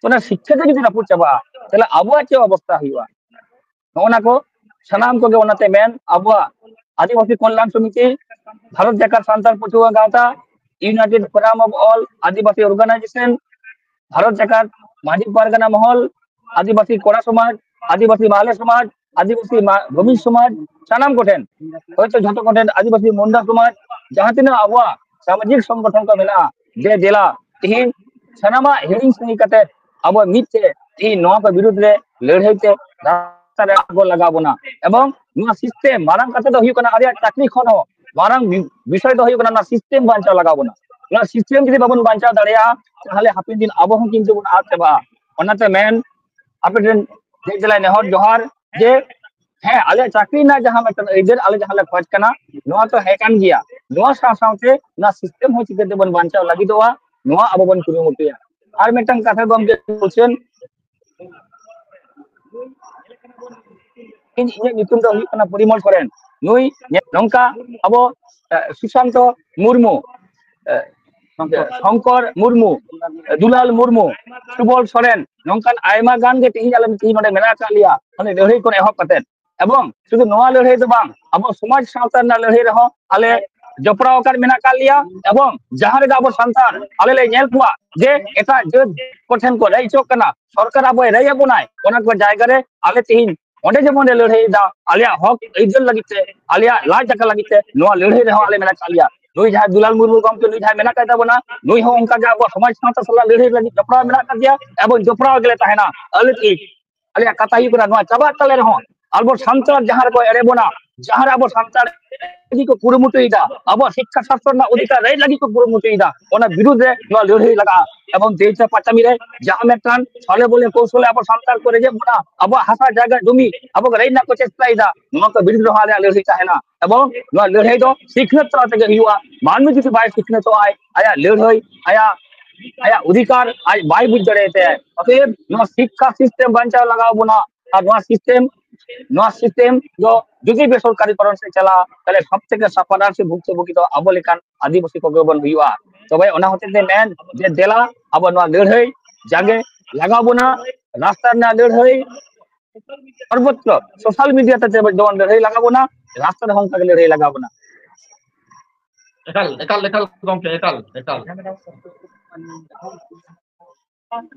ᱚᱱᱟ ᱥᱤᱠᱠᱷᱟ ᱜᱮ ᱡᱩᱫᱤ ᱨᱟᱹᱯᱩᱫ ᱪᱟᱵᱟᱜᱼᱟ, ᱛᱟᱦᱚᱞᱮ ᱟᱵᱚᱣᱟᱜ ᱪᱮᱫ ᱚᱵᱚᱥᱛᱟ ᱦᱩᱭᱩᱜᱼᱟ? ᱱᱚᱜᱼᱚ ᱱᱟ ᱠᱚ ᱥᱟᱱᱟᱢ ᱠᱚᱜᱮ᱾ ᱚᱱᱟᱛᱮ ᱢᱮᱱ, ᱟᱵᱚᱣᱟᱜ ᱟᱹᱫᱤᱵᱟᱹᱥᱤ ᱠᱚᱞᱭᱟᱱ ᱥᱚᱢᱤᱛᱤ, ᱵᱷᱟᱨᱚᱛ ᱡᱟᱠᱟᱛ ᱥᱟᱱᱛᱟᱲ ᱯᱟᱹᱴᱷᱩᱣᱟᱹ ᱜᱟᱶᱛᱟ, United Forum of All Adivasi Organization, Bharat Jakat Majhi Pargana Mahal, ᱟᱹᱫᱤᱵᱟᱹᱥᱤ ᱠᱚᱲᱟ ᱥᱚᱢᱟᱡᱽ, ᱟᱹᱫᱤᱵᱟᱹᱥᱤ ᱢᱟᱦᱞᱮ ᱥᱚᱢᱟᱡᱽ, ᱟᱹᱫᱤᱵᱟᱹᱥᱤ ᱢᱟ-, ᱵᱷᱩᱢᱤᱡᱽ ᱥᱚᱢᱟᱡᱽ, ᱥᱟᱱᱟᱢ ᱠᱚᱴᱷᱮᱱ, ᱦᱚᱭᱛᱳ ᱡᱷᱚᱛᱚ ᱠᱚᱴᱷᱮᱱ, ᱟᱹᱫᱤᱵᱟᱹᱥᱤ ᱢᱩᱱᱰᱟ ᱥᱚᱢᱟᱡᱽ, ᱡᱟᱦᱟᱸ ᱛᱤᱱᱟᱹᱜ ᱟᱵᱚᱣᱟᱜ ᱥᱟᱢᱟᱡᱤᱠ ᱥᱚᱝᱜᱚᱴᱷᱚᱱ ᱠᱚ ᱢᱮᱱᱟᱜᱼᱟ, ᱫᱮ ᱫᱮᱞᱟ ᱛᱮᱦᱮᱧ ᱥᱟᱱᱟᱢᱟᱜ ᱦᱤᱲᱤᱧ ᱥᱟᱹᱦᱤ ᱠᱟᱛᱮ ᱟᱵᱚ ᱢᱤᱫ ᱛᱮ ᱛᱮᱦᱮᱧ ᱱᱚᱣᱟ ᱠᱚ ᱵᱤᱨᱩᱫᱽ ᱨᱮ ᱞᱟᱹᱲᱦᱟᱹᱭ ᱛᱮ ᱨᱟᱥᱛᱟ ᱨᱮ ᱟᱬᱜᱚ ᱞᱟᱜᱟᱣ ᱵᱚᱱᱟ᱾ ᱮᱵᱚᱝ ᱱᱚᱣᱟ ᱥᱤᱥᱴᱮᱢ ᱢᱟᱨᱟᱝ ᱠᱟᱛᱷᱟ ᱫᱚ ᱦᱩᱭᱩᱜ ᱠᱟᱱᱟ, ᱟᱞᱮᱭᱟᱜ ᱪᱟᱹᱠᱨᱤ ᱠᱷᱚᱱ ᱦᱚᱸ ᱢᱟᱨᱟᱝ ᱵᱤ-, ᱵᱤᱥᱚᱭ ᱫᱚ ᱦᱩᱭᱩᱜ ᱠᱟᱱᱟ, ᱱᱚᱣᱟ ᱥᱤᱥᱴᱮᱢ ᱵᱟᱧᱪᱟᱣ ᱞᱟᱜᱟᱣ ᱵᱚᱱᱟ᱾ ᱱᱚᱣᱟ ᱥᱤᱥᱴᱮᱢ ᱡᱩᱫᱤ ᱵᱟᱵᱚᱱ ᱵᱟᱧᱪᱟᱣ ᱫᱟᱲᱮᱭᱟᱜᱼᱟ, ᱛᱟᱦᱚᱞᱮ ᱦᱟᱯᱮᱱ ᱫᱤᱱ ᱟᱵᱚ ᱦᱚᱸ ᱠᱤᱱᱛᱩ ᱵᱚᱱ ᱟᱫ ᱪᱟᱵᱟᱜᱼᱟ᱾ ᱚᱱᱟᱛᱮ ᱢᱮᱱ, ᱟᱯᱮ ᱴᱷᱮᱱ ᱡᱮ ᱡᱮᱞᱟ ᱱᱮᱦᱚᱨ ᱡᱚᱦᱟᱨ ᱡᱮ ᱦᱮᱸ, ᱟᱞᱮᱭᱟᱜ ᱪᱟᱹᱠᱨᱤ ᱨᱮᱱᱟᱜ ᱡᱟᱦᱟᱸ ᱢᱤᱫᱴᱟᱝ ᱟᱹᱭᱫᱟᱹᱨ ᱟᱞᱮ ᱡᱟᱦᱟᱸ ᱞᱮ ᱠᱷᱚᱡᱽ ᱠᱟᱱᱟ, ᱱᱚᱣᱟ ᱛᱚ ᱦᱮᱸ ᱠᱟᱱ ᱜᱮᱭᱟ᱾ ᱱᱚᱣᱟ ᱥᱟᱶ ᱥᱟᱶᱛᱮ ᱱᱚᱣᱟ system ᱦᱚᱸ ᱪᱤᱠᱟᱹ ᱛᱮᱵᱚᱱ ᱵᱟᱧᱪᱟᱣ ᱞᱟᱹᱜᱤᱫᱚᱜᱼᱟ, ᱱᱚᱣᱟ ᱟᱵᱚ ᱵᱚᱱ ᱠᱩᱨᱩᱢᱩᱴᱩᱭᱟ᱾ ᱟᱨ ᱢᱤᱫᱴᱟᱝ ᱠᱟᱛᱷᱟ ᱜᱚᱢᱠᱮ question, ᱤᱧ, ᱤᱧᱟᱹᱜ ᱧᱩᱛᱩᱢ ᱫᱚ ᱦᱩᱭᱩᱜ ᱠᱟᱱᱟ ᱯᱚᱨᱤᱢᱚᱞ ᱥᱚᱨᱮᱱ᱾ ᱱᱩᱭ ᱱᱚᱝᱠᱟ ᱟᱵᱚ, ᱮ, ᱥᱩᱥᱟᱱᱛᱚ ᱢᱩᱨᱢᱩ, ᱮ, ᱜᱚᱢᱠᱮ ᱥᱚᱝᱠᱚᱨ ᱢᱩᱨᱢᱩ, ᱮ, ᱫᱩᱞᱟᱞ ᱢᱩᱨᱢᱩ, ᱥᱩᱵᱚᱞ ᱥᱚᱨᱮᱱ, ᱱᱚᱝᱠᱟᱱ ᱟᱭᱢᱟ ᱜᱟᱱ ᱜᱮ ᱛᱮᱦᱮᱧ ᱟᱞᱮ ᱛᱮᱦᱮᱧ ᱱᱚᱰᱮ ᱢᱮᱱᱟᱜ ᱟᱠᱟᱫ ᱞᱮᱭᱟ, ᱢᱟᱱᱮ ᱞᱟᱹᱲᱦᱟᱹᱭ ᱠᱷᱚᱱ ᱮᱦᱚᱵ ᱠᱟᱛᱮᱫ᱾ ᱮᱵᱚᱝ ᱥᱩᱫᱷᱩ ᱱᱚᱣᱟ ᱞᱟᱹᱲᱦᱟᱹᱭ ᱫᱚ ᱵᱟᱝ, ᱟᱵᱚ ᱥᱚᱢᱟᱡᱽ ᱥᱟᱶᱛᱟ ᱨᱮᱱᱟᱜ ᱞᱟᱹᱲᱦᱟᱹᱭ ᱨᱮᱦᱚᱸ ᱟᱞᱮ ᱡᱚᱯᱲᱟᱣ ᱟᱠᱟᱱ ᱢᱮᱱᱟᱜ ᱟᱠᱟᱫ ᱞᱮᱭᱟ᱾ ᱮᱵᱚᱝ ᱡᱟᱦᱟᱸ ᱨᱮᱜᱮ ᱟᱵᱚ ᱥᱟᱱᱛᱟᱲ ᱟᱞᱮ ᱞᱮ ᱧᱮᱞ ᱠᱚᱣᱟ ᱡᱮ ᱮᱴᱟᱜ ᱡᱟᱹᱛ ᱠᱚᱴᱷᱮᱱ ᱠᱚ ᱨᱮᱡ ᱦᱚᱪᱚᱜ ᱠᱟᱱᱟ, ᱥᱚᱨᱠᱟᱨ ᱟᱵᱚᱭ ᱨᱮᱡ ᱟᱵᱚᱱᱟᱭ, ᱚᱱᱟ ᱠᱚ ᱡᱟᱭᱜᱟ ᱨᱮ ᱟᱞᱮ ᱛᱮᱦᱮᱧ ᱚᱸᱰᱮ ᱡᱮᱢᱚᱱ ᱞᱮ ᱞᱟᱹᱲᱦᱟᱹᱭ ᱮᱫᱟ, ᱟᱞᱮᱭᱟᱜ ᱦᱚᱠ ᱟᱹᱭᱫᱟᱹᱨ ᱞᱟᱹᱜᱤᱫ ᱛᱮ, ᱟᱞᱮᱭᱟᱜ ᱞᱟᱡ ᱫᱟᱠᱟ ᱞᱟᱹᱜᱤᱫ ᱛᱮ, ᱱᱚᱣᱟ ᱞᱟᱹᱲᱦᱟᱹᱭ ᱨᱮᱦᱚᱸ ᱟᱞᱮ ᱢᱮᱱᱟᱜ ᱟᱠᱟᱫ ᱞᱮᱭᱟ᱾ ᱱᱩᱭ ᱡᱟᱦᱟᱸᱭ ᱫᱩᱞᱟᱞ ᱢᱩᱨᱢᱩ ᱜᱚᱢᱠᱮ, ᱱᱩᱭ ᱡᱟᱦᱟᱸᱭ ᱢᱮᱱᱟᱜ ᱟᱠᱟᱫ ᱛᱟᱵᱚᱱᱟ, ᱱᱩᱭ ᱦᱚᱸ ᱚᱱᱠᱟ ᱜᱮ ᱟᱵᱚᱣᱟᱜ ᱥᱚᱢᱟᱡᱽ ᱥᱟᱶᱛᱟ ᱥᱟᱞᱟᱜ ᱞᱟᱹᱲᱦᱟᱹᱭ ᱞᱟᱹᱜᱤᱫ ᱡᱚᱯᱲᱟᱣ ᱢᱮᱱᱟᱜ ᱟᱠᱟᱫ ᱜᱮᱭᱟ ᱮᱵᱚᱝ ᱡᱚᱯᱲᱟᱣ ᱜᱮᱞᱮ ᱛᱟᱦᱮᱱᱟ᱾ ᱟᱞᱮ ᱛᱮᱦᱮᱧ ᱟᱞᱮᱭᱟᱜ ᱠᱟᱛᱷᱟ ᱦᱩᱭᱩᱜ ᱠᱟᱱᱟ, ᱱᱚᱣᱟ ᱪᱟᱵᱟᱜ ᱛᱟᱞᱮ ᱨᱮᱦᱚᱸ, ᱟᱵᱚ ᱥᱟᱱᱛᱟᱲ ᱡᱟᱦᱟᱸ ᱨᱮᱠᱚ ᱮᱲᱮ ᱵᱚᱱᱟ, ᱡᱟᱦᱟᱸ ᱨᱮ ᱟᱵᱚ ᱥᱟᱱᱛᱟᱲ ᱞᱟᱹᱜᱤᱫ ᱠᱚ ᱠᱩᱨᱩᱢᱩᱴᱩᱭᱮᱫᱟ, ᱟᱵᱚᱣᱟᱜ ᱥᱤᱠᱠᱷᱟ ᱥᱟᱥᱛᱨᱚ ᱨᱮᱱᱟᱜ ᱚᱫᱷᱤᱠᱟᱨ ᱨᱮᱡ ᱞᱟᱹᱜᱤᱫ ᱠᱚ ᱠᱩᱨᱩᱢᱩᱴᱩᱭᱮᱫᱟ, ᱚᱱᱟ ᱵᱤᱨᱩᱫᱷ ᱨᱮ ᱱᱚᱣᱟ ᱞᱟᱹᱲᱦᱟᱹᱭ ᱞᱟᱜᱟᱜᱼᱟ᱾ ᱮᱵᱚᱝ ᱛᱮᱦᱮᱧ ᱯᱟᱪᱟᱢᱤ ᱨᱮ ᱡᱟᱦᱟᱸ ᱢᱤᱫᱴᱟᱝ ᱪᱷᱚᱞᱮ ᱵᱚᱞᱮ ᱠᱚᱣᱥᱚᱞᱮ ᱟᱵᱚ ᱥᱟᱱᱛᱟᱲ ᱠᱚ ᱨᱮᱡᱮᱫ ᱵᱚᱱᱟ, ᱟᱵᱚᱣᱟᱜ ᱦᱟᱥᱟ ᱡᱟᱭᱜᱟ ᱡᱩᱢᱤ ᱟᱵᱚ ᱨᱮᱡ ᱨᱮᱱᱟᱜ ᱠᱚ ᱪᱮᱥᱴᱟᱭᱮᱫᱟ, ᱱᱚᱣᱟ ᱠᱚ ᱵᱤᱨᱩᱫᱷ ᱨᱮᱦᱚᱸ ᱟᱞᱮᱭᱟᱜ ᱞᱟᱹᱲᱦᱟᱹᱭ ᱛᱟᱦᱮᱱᱟ᱾ ᱮᱵᱚᱝ ᱱᱚᱣᱟ ᱞᱟᱹᱲᱦᱟᱹᱭ ᱫᱚ ᱥᱤᱠᱷᱱᱟᱹᱛ ᱛᱟᱞᱟ ᱛᱮᱜᱮ ᱦᱩᱭᱩᱜᱼᱟ᱾ ᱢᱟᱹᱱᱢᱤ ᱡᱩᱫᱤ ᱵᱟᱭ ᱥᱤᱠᱷᱱᱟᱹᱛᱚᱜᱼᱟᱭ, ᱟᱭᱟᱜ ᱞᱟᱹᱲᱦᱟᱹᱭ, ᱟᱭᱟᱜ, ᱟᱭᱟᱜ ᱚᱫᱷᱤᱠᱟᱨ ᱟᱡ ᱵᱟᱭ ᱵᱩᱡᱽ ᱫᱟᱲᱮᱭᱟᱛᱟᱭᱟ᱾ ᱚᱛᱚᱮᱵ ᱱᱚᱣᱟ ᱥᱤᱠᱠᱷᱟ system ᱵᱟᱧᱪᱟᱣ ᱞᱟᱜᱟᱣ ᱵᱚᱱᱟ᱾ ᱟᱨ ᱱᱚᱣᱟ system, ᱱᱚᱣᱟ system ᱫᱚ ᱡᱩᱫᱤ ᱵᱮᱥᱚᱨᱠᱟᱨᱤ ᱠᱚᱨᱚᱱ ᱥᱮᱫ ᱪᱟᱞᱟᱜᱼᱟ, ᱛᱟᱦᱞᱮ ᱥᱚᱵ ᱛᱷᱮᱠᱮ ᱥᱟᱯᱟᱰᱟᱨ ᱥᱮ ᱵᱷᱩᱠᱛᱚᱵᱷᱳᱜᱤ ᱫᱚ ᱟᱵᱚ ᱞᱮᱠᱟᱱ ᱟᱹᱫᱤᱵᱟᱹᱥᱤ ᱠᱚᱜᱮ ᱵᱚᱱ ᱦᱩᱭᱩᱜᱼᱟ᱾ ᱛᱚᱵᱮ ᱚᱱᱟ ᱦᱚᱛᱮᱡ ᱛᱮ ᱢᱮᱱ ᱡᱮ ᱫᱮᱞᱟ ᱟᱵᱚ ᱱᱚᱣᱟ ᱞᱟᱹᱲᱦᱟᱹᱭ ᱡᱟᱸᱜᱮ ᱞᱟᱜᱟᱣ ᱵᱚᱱᱟ, ᱨᱟᱥᱛᱟ ᱨᱮᱱᱟᱜ ᱞᱟᱹᱲᱦᱟᱹᱭ, ᱥᱚᱨᱵᱚᱛᱨᱚ social media ᱛᱮ ᱡᱮᱢᱚᱱ ᱞᱟᱹᱲᱦᱟᱹᱭ ᱞᱟᱜᱟᱣ ᱵᱚᱱᱟ, ᱨᱟᱥᱛᱟ ᱨᱮᱦᱚᱸ ᱚᱱᱠᱟ ᱜᱮ ᱞᱟᱹᱲᱦᱟᱹᱭ ᱞᱟᱜᱟᱣ ᱵᱚᱱᱟ᱾ ᱮᱠᱟᱞ, ᱮᱠᱟᱞ, ᱮᱠᱟᱞ ᱜᱚᱢᱠᱮ, ᱮᱠᱟᱞ, ᱮᱠᱟᱞ᱾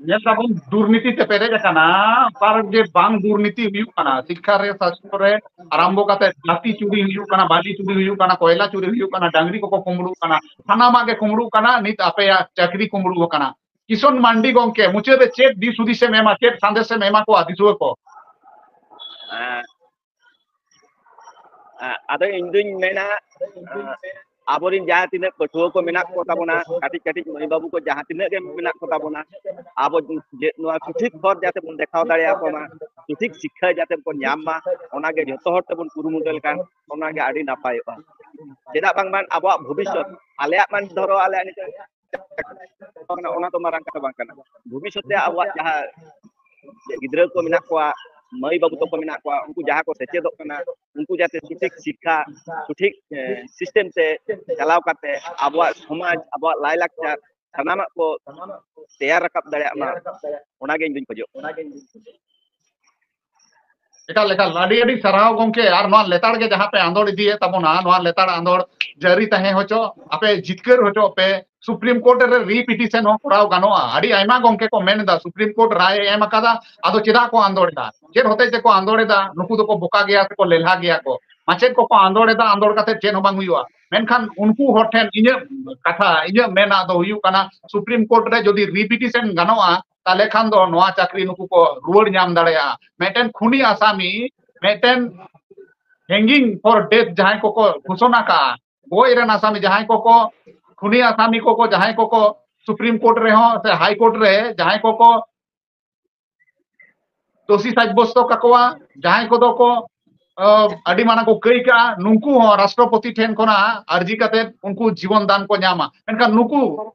ᱧᱮᱞ ᱫᱟᱵᱚᱱ ᱫᱩᱨᱱᱤᱛᱤ ᱛᱮ ᱯᱮᱨᱮᱡ ᱟᱠᱟᱱᱟ, ᱚᱠᱟ ᱨᱮᱜᱮ ᱵᱟᱝ ᱫᱩᱨᱱᱤᱛᱤ ᱦᱩᱭᱩᱜ ᱠᱟᱱᱟ᱾ ᱥᱤᱠᱠᱷᱟ ᱨᱮ, ᱥᱟᱥᱛᱷᱚ ᱨᱮ ᱟᱨᱟᱢᱵᱷᱚ ᱠᱟᱛᱮ ᱡᱟᱹᱛᱤ ᱪᱩᱨᱤ ᱦᱩᱭᱩᱜ ᱠᱟᱱᱟ, ᱵᱟᱹᱞᱤ ᱪᱩᱨᱤ ᱦᱩᱭᱩᱜ ᱠᱟᱱᱟ, ᱠᱚᱭᱞᱟ ᱪᱩᱨᱤ ᱦᱩᱭᱩᱜ ᱠᱟᱱᱟ, ᱰᱟᱝᱨᱤ ᱠᱚᱠᱚ ᱠᱩᱢᱵᱽᱲᱩᱜ ᱠᱟᱱᱟ, ᱥᱟᱱᱟᱢᱟᱜ ᱜᱮ ᱠᱩᱢᱵᱽᱲᱩᱜ ᱠᱟᱱᱟ᱾ ᱱᱤᱛ ᱟᱯᱮᱭᱟᱜ ᱪᱟᱹᱠᱨᱤ ᱠᱩᱢᱵᱽᱲᱩ ᱟᱠᱟᱱᱟ᱾ ᱠᱤᱥᱚᱱ ᱢᱟᱱᱰᱤ ᱜᱚᱢᱠᱮ, ᱢᱩᱪᱟᱹᱫ ᱨᱮ ᱪᱮᱫ ᱫᱤᱥ ᱦᱩᱫᱤᱥ ᱮᱢ ᱮᱢᱟ, ᱪᱮᱫ ᱥᱟᱸᱫᱮᱥ ᱮᱢ ᱮᱢᱟ ᱠᱚᱣᱟ ᱫᱤᱥᱩᱣᱟᱹ ᱠᱚ? ᱮᱸ, ᱮᱸ, ᱟᱫᱚ ᱤᱧ ᱫᱩᱧ ᱢᱮᱱᱟ, ᱮᱸ, ᱟᱵᱚᱨᱮᱱ ᱡᱟᱦᱟᱸ ᱛᱤᱱᱟᱹᱜ ᱯᱟᱹᱴᱷᱩᱣᱟᱹ ᱠᱚ ᱢᱮᱱᱟᱜ ᱠᱚ ᱛᱟᱵᱚᱱᱟ, ᱠᱟᱹᱴᱤᱡ ᱠᱟᱹᱴᱤᱡ ᱢᱟᱹᱭ ᱵᱟᱹᱵᱩ ᱠᱚ ᱡᱟᱦᱟᱸ ᱛᱤᱱᱟᱹᱜ ᱜᱮ ᱢᱮᱱᱟᱜ ᱠᱚ ᱛᱟᱵᱚᱱᱟ, ᱟᱵᱚ ᱡᱮ ᱱᱚᱣᱟ ᱥᱚᱴᱷᱤᱠ ᱦᱚᱨ ᱡᱟᱛᱮ ᱵᱚᱱ ᱫᱮᱠᱷᱟᱣ ᱫᱟᱲᱮᱭᱟᱠᱚ ᱢᱟ, ᱥᱚᱴᱷᱤᱠ ᱥᱤᱠᱠᱷᱟ ᱡᱟᱛᱮ ᱵᱚᱱ ᱧᱟᱢ ᱢᱟ, ᱚᱱᱟᱜᱮ ᱡᱚᱛᱚ ᱦᱚᱲ ᱛᱮᱵᱚᱱ ᱠᱩᱨᱩᱢᱩᱴᱩ ᱞᱮᱠᱷᱟᱱ ᱚᱱᱟᱜᱮ ᱟᱹᱰᱤ ᱱᱟᱯᱟᱭᱚᱜᱼᱟ᱾ ᱪᱮᱫᱟᱜ ᱵᱟᱝᱢᱟ ᱟᱵᱚᱣᱟᱜ ᱵᱷᱚᱵᱤᱥᱥᱚᱛ, ᱟᱞᱮᱭᱟᱜ ᱢᱟ ᱫᱷᱚᱨᱚ ᱟᱞᱮᱭᱟᱜ ᱱᱤᱛᱚᱜ ᱠᱟᱱᱟ, ᱚᱱᱟ ᱫᱚ ᱢᱟᱨᱟᱝ ᱠᱟᱛᱷᱟ ᱵᱟᱝ ᱠᱟᱱᱟ᱾ ᱵᱷᱚᱵᱤᱥᱥᱚᱛ ᱨᱮ ᱟᱵᱚᱣᱟᱜ ᱡᱟᱦᱟᱸ ᱜᱤᱫᱽᱨᱟᱹ ᱠᱚ ᱢᱮᱱᱟᱜ ᱠᱚᱣᱟ, ᱢᱟᱹᱭ ᱵᱟᱹᱵᱩ ᱛᱟᱠᱚ ᱢᱮᱱᱟᱜ ᱠᱚᱣᱟ, ᱩᱱᱠᱩ ᱡᱟᱦᱟᱸ ᱠᱚ ᱥᱮᱪᱮᱫᱚᱜ ᱠᱟᱱᱟ, ᱩᱱᱠᱩ ᱡᱟᱛᱮ ᱥᱚᱴᱷᱤᱠ ᱥᱤᱠᱠᱷᱟ, ᱥᱚᱴᱷᱤᱠ, ᱮ, ᱥᱤᱥᱴᱮᱢ ᱛᱮ ᱪᱟᱞᱟᱣ ᱠᱟᱛᱮ ᱟᱵᱚᱣᱟᱜ ᱥᱚᱢᱟᱡᱽ, ᱟᱵᱚᱣᱟᱜ ᱞᱟᱭᱼᱞᱟᱠᱪᱟᱨ ᱥᱟᱱᱟᱢᱟᱜ ᱠᱚ ᱛᱮᱭᱟᱨ ᱨᱟᱠᱟᱵ ᱫᱟᱲᱮᱭᱟᱜ ᱢᱟ, ᱚᱱᱟᱜᱮ ᱤᱧ ᱫᱩᱧ ᱠᱷᱚᱡᱚᱜ ᱠᱟᱱᱟ᱾ ᱮᱠᱟᱞ, ᱮᱠᱟᱞ᱾ ᱟᱹᱰᱤ, ᱟᱹᱰᱤ ᱥᱟᱨᱦᱟᱣ ᱜᱚᱢᱠᱮ᱾ ᱟᱨ ᱱᱚᱣᱟ ᱞᱮᱛᱟᱲ ᱜᱮ ᱡᱟᱦᱟᱸ ᱯᱮ ᱟᱸᱫᱳᱲ ᱤᱫᱤᱭᱮᱫ ᱛᱟᱵᱚᱱᱟ, ᱱᱚᱣᱟ ᱞᱮᱛᱟᱲ ᱟᱸᱫᱳᱲ ᱡᱟᱹᱨᱤ ᱛᱟᱦᱮᱸ ᱦᱚᱪᱚ, ᱟᱯᱮ ᱡᱤᱛᱠᱟᱹᱨ ᱦᱚᱪᱚᱜ ᱯᱮ᱾ ᱥᱩᱯᱨᱤᱢ ᱠᱳᱨᱴ ᱨᱮ ᱨᱤᱯᱤᱴᱤᱥᱚᱱ ᱦᱚᱸ ᱠᱚᱨᱟᱣ ᱜᱟᱱᱚᱜᱼᱟ᱾ ᱟᱹᱰᱤ ᱟᱭᱢᱟ ᱜᱚᱢᱠᱮ ᱠᱚ ᱢᱮᱱ ᱮᱫᱟ, ᱥᱩᱯᱨᱤᱢ ᱠᱳᱨᱴ ᱨᱟᱭ ᱮ ᱮᱢ ᱟᱠᱟᱫᱟ, ᱟᱫᱚ ᱪᱮᱫᱟᱜ ᱠᱚ ᱟᱸᱫᱳᱲ ᱮᱫᱟ? ᱪᱮᱫ ᱦᱚᱛᱮᱡ ᱛᱮᱠᱚ ᱟᱸᱫᱳᱲ ᱮᱫᱟ? ᱱᱩᱠᱩ ᱫᱚᱠᱚ ᱵᱚᱠᱟ ᱜᱮᱭᱟ ᱥᱮᱠᱚ ᱞᱮᱞᱦᱟ ᱜᱮᱭᱟ ᱠᱚ? ᱢᱟᱪᱮᱫ ᱠᱚᱠᱚ ᱟᱸᱫᱳᱲ ᱮᱫᱟ, ᱟᱸᱫᱳᱲ ᱠᱟᱛᱮ ᱪᱮᱫ ᱦᱚᱸ ᱵᱟᱝ ᱦᱩᱭᱩᱜᱼᱟ᱾ ᱢᱮᱱᱠᱷᱟᱱ ᱩᱱᱠᱩ ᱦᱚᱲ ᱴᱷᱮᱱ ᱤᱧᱟᱹᱜ ᱠᱟᱛᱷᱟ, ᱤᱧᱟᱹᱜ ᱢᱮᱱᱟᱜ ᱫᱚ ᱦᱩᱭᱩᱜ ᱠᱟᱱᱟ, ᱥᱩᱯᱨᱤᱢ ᱠᱳᱨᱴ ᱨᱮ ᱡᱩᱫᱤ ᱨᱤᱯᱤᱴᱤᱥᱚᱱ ᱜᱟᱱᱚᱜᱼᱟ, ᱛᱟᱦᱞᱮ ᱠᱷᱟᱱ ᱫᱚ ᱱᱚᱣᱟ ᱪᱟᱹᱠᱨᱤ ᱱᱩᱠᱩ ᱠᱚ ᱨᱩᱣᱟᱹᱲ ᱧᱟᱢ ᱫᱟᱲᱮᱭᱟᱜᱼᱟ᱾ ᱢᱤᱫᱴᱮᱱ ᱠᱷᱩᱱᱤ ᱟᱥᱟᱢᱤ, ᱢᱤᱫᱴᱮᱱ hanging for death ᱡᱟᱦᱟᱸᱭ ᱠᱚᱠᱚ ᱜᱷᱳᱥᱚᱱᱟ ᱠᱟᱜᱼᱟ, ᱜᱚᱡ ᱨᱮᱱ ᱟᱥᱟᱢᱤ ᱡᱟᱦᱟᱸᱭ ᱠᱚᱠᱚ, ᱠᱷᱩᱱᱤ ᱟᱥᱟᱢᱤ ᱠᱚᱠᱚ ᱡᱟᱦᱟᱸᱭ ᱠᱚᱠᱚ ᱥᱩᱯᱨᱤᱢ ᱠᱳᱨᱴ ᱨᱮᱦᱚᱸ ᱥᱮ ᱦᱟᱭ ᱠᱳᱨᱴ ᱨᱮ ᱡᱟᱦᱟᱸᱭ ᱠᱚᱠᱚ ᱫᱳᱥᱤ ᱥᱟᱵᱭᱚᱥᱛᱚ ᱠᱟᱠᱚᱣᱟ, ᱡᱟᱦᱟᱸᱭ ᱠᱚᱫᱚ ᱠᱚ, ᱟᱹ, ᱟᱹᱰᱤ ᱢᱟᱨᱟᱝ ᱠᱚ ᱠᱟᱹᱭ ᱠᱟᱜᱼᱟ, ᱱᱩᱠᱩ ᱦᱚᱸ ᱨᱟᱥᱴᱨᱚᱯᱚᱛᱤ ᱴᱷᱮᱱ ᱠᱷᱚᱱᱟᱜ ᱟᱨᱡᱤ ᱠᱟᱛᱮ ᱩᱱᱠᱩ ᱡᱤᱵᱚᱱ ᱫᱟᱱ ᱠᱚ ᱧᱟᱢᱟ᱾ ᱢᱮᱱᱠᱷᱟᱱ ᱱᱩᱠᱩ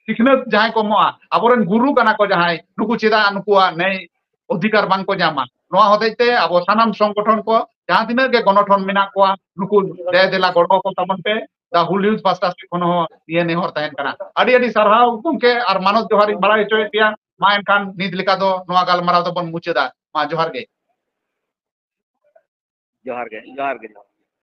ᱥᱤᱠᱷᱱᱟᱹᱛ ᱡᱟᱦᱟᱸᱭ ᱠᱚ ᱮᱢᱚᱜᱼᱟ, ᱟᱵᱚᱨᱮᱱ ᱜᱩᱨᱩ ᱠᱟᱱᱟ ᱠᱚ ᱡᱟᱦᱟᱸᱭ, ᱱᱩᱠᱩ ᱪᱮᱫᱟᱜ ᱱᱩᱠᱩᱣᱟᱜ ᱱᱮᱭ ᱚᱫᱷᱤᱠᱟᱨ ᱵᱟᱝ ᱠᱚ ᱧᱟᱢᱟ? ᱱᱚᱣᱟ ᱦᱚᱛᱮᱡ ᱛᱮ ᱟᱵᱚ ᱥᱟᱱᱟᱢ ᱥᱚᱝᱜᱚᱴᱷᱚᱱ ᱠᱚ, ᱡᱟᱦᱟᱸ ᱛᱤᱱᱟᱹᱜ ᱜᱮ ᱜᱚᱱᱚᱴᱷᱚᱱ ᱢᱮᱱᱟᱜ ᱠᱚᱣᱟ, ᱱᱩᱠᱩ ᱫᱮ ᱫᱮᱞᱟ ᱜᱚᱲᱚ ᱠᱚ ᱛᱟᱵᱚᱱ ᱯᱮ᱾ The Whole Youth ᱯᱟᱥᱴᱟ ᱥᱮᱫ ᱠᱷᱚᱱ ᱦᱚᱸ ᱱᱤᱭᱟᱹ ᱱᱮᱦᱚᱨ ᱛᱟᱦᱮᱱ ᱠᱟᱱᱟ᱾ ᱟᱹᱰᱤ ᱟᱹᱰᱤ ᱥᱟᱨᱦᱟᱣ ᱜᱚᱢᱠᱮ, ᱟᱨ ᱢᱟᱱᱚᱛ ᱡᱚᱦᱟᱨ ᱤᱧ ᱵᱟᱲᱟᱭ ᱦᱚᱪᱚᱭᱮᱫ ᱯᱮᱭᱟ᱾ ᱢᱟ ᱮᱱᱠᱷᱟᱱ ᱱᱤᱛ ᱞᱮᱠᱟ ᱫᱚ ᱱᱚᱣᱟ ᱜᱟᱞᱢᱟᱨᱟᱣ ᱫᱚᱵᱚᱱ ᱢᱩᱪᱟᱹᱫᱟ᱾ ᱢᱟ ᱡᱚᱦᱟᱨ ᱜᱮ᱾ ᱡᱚᱦᱟᱨ ᱜᱮ, ᱡᱚᱦᱟᱨ ᱜᱮ, ᱡᱚᱦᱟᱨ᱾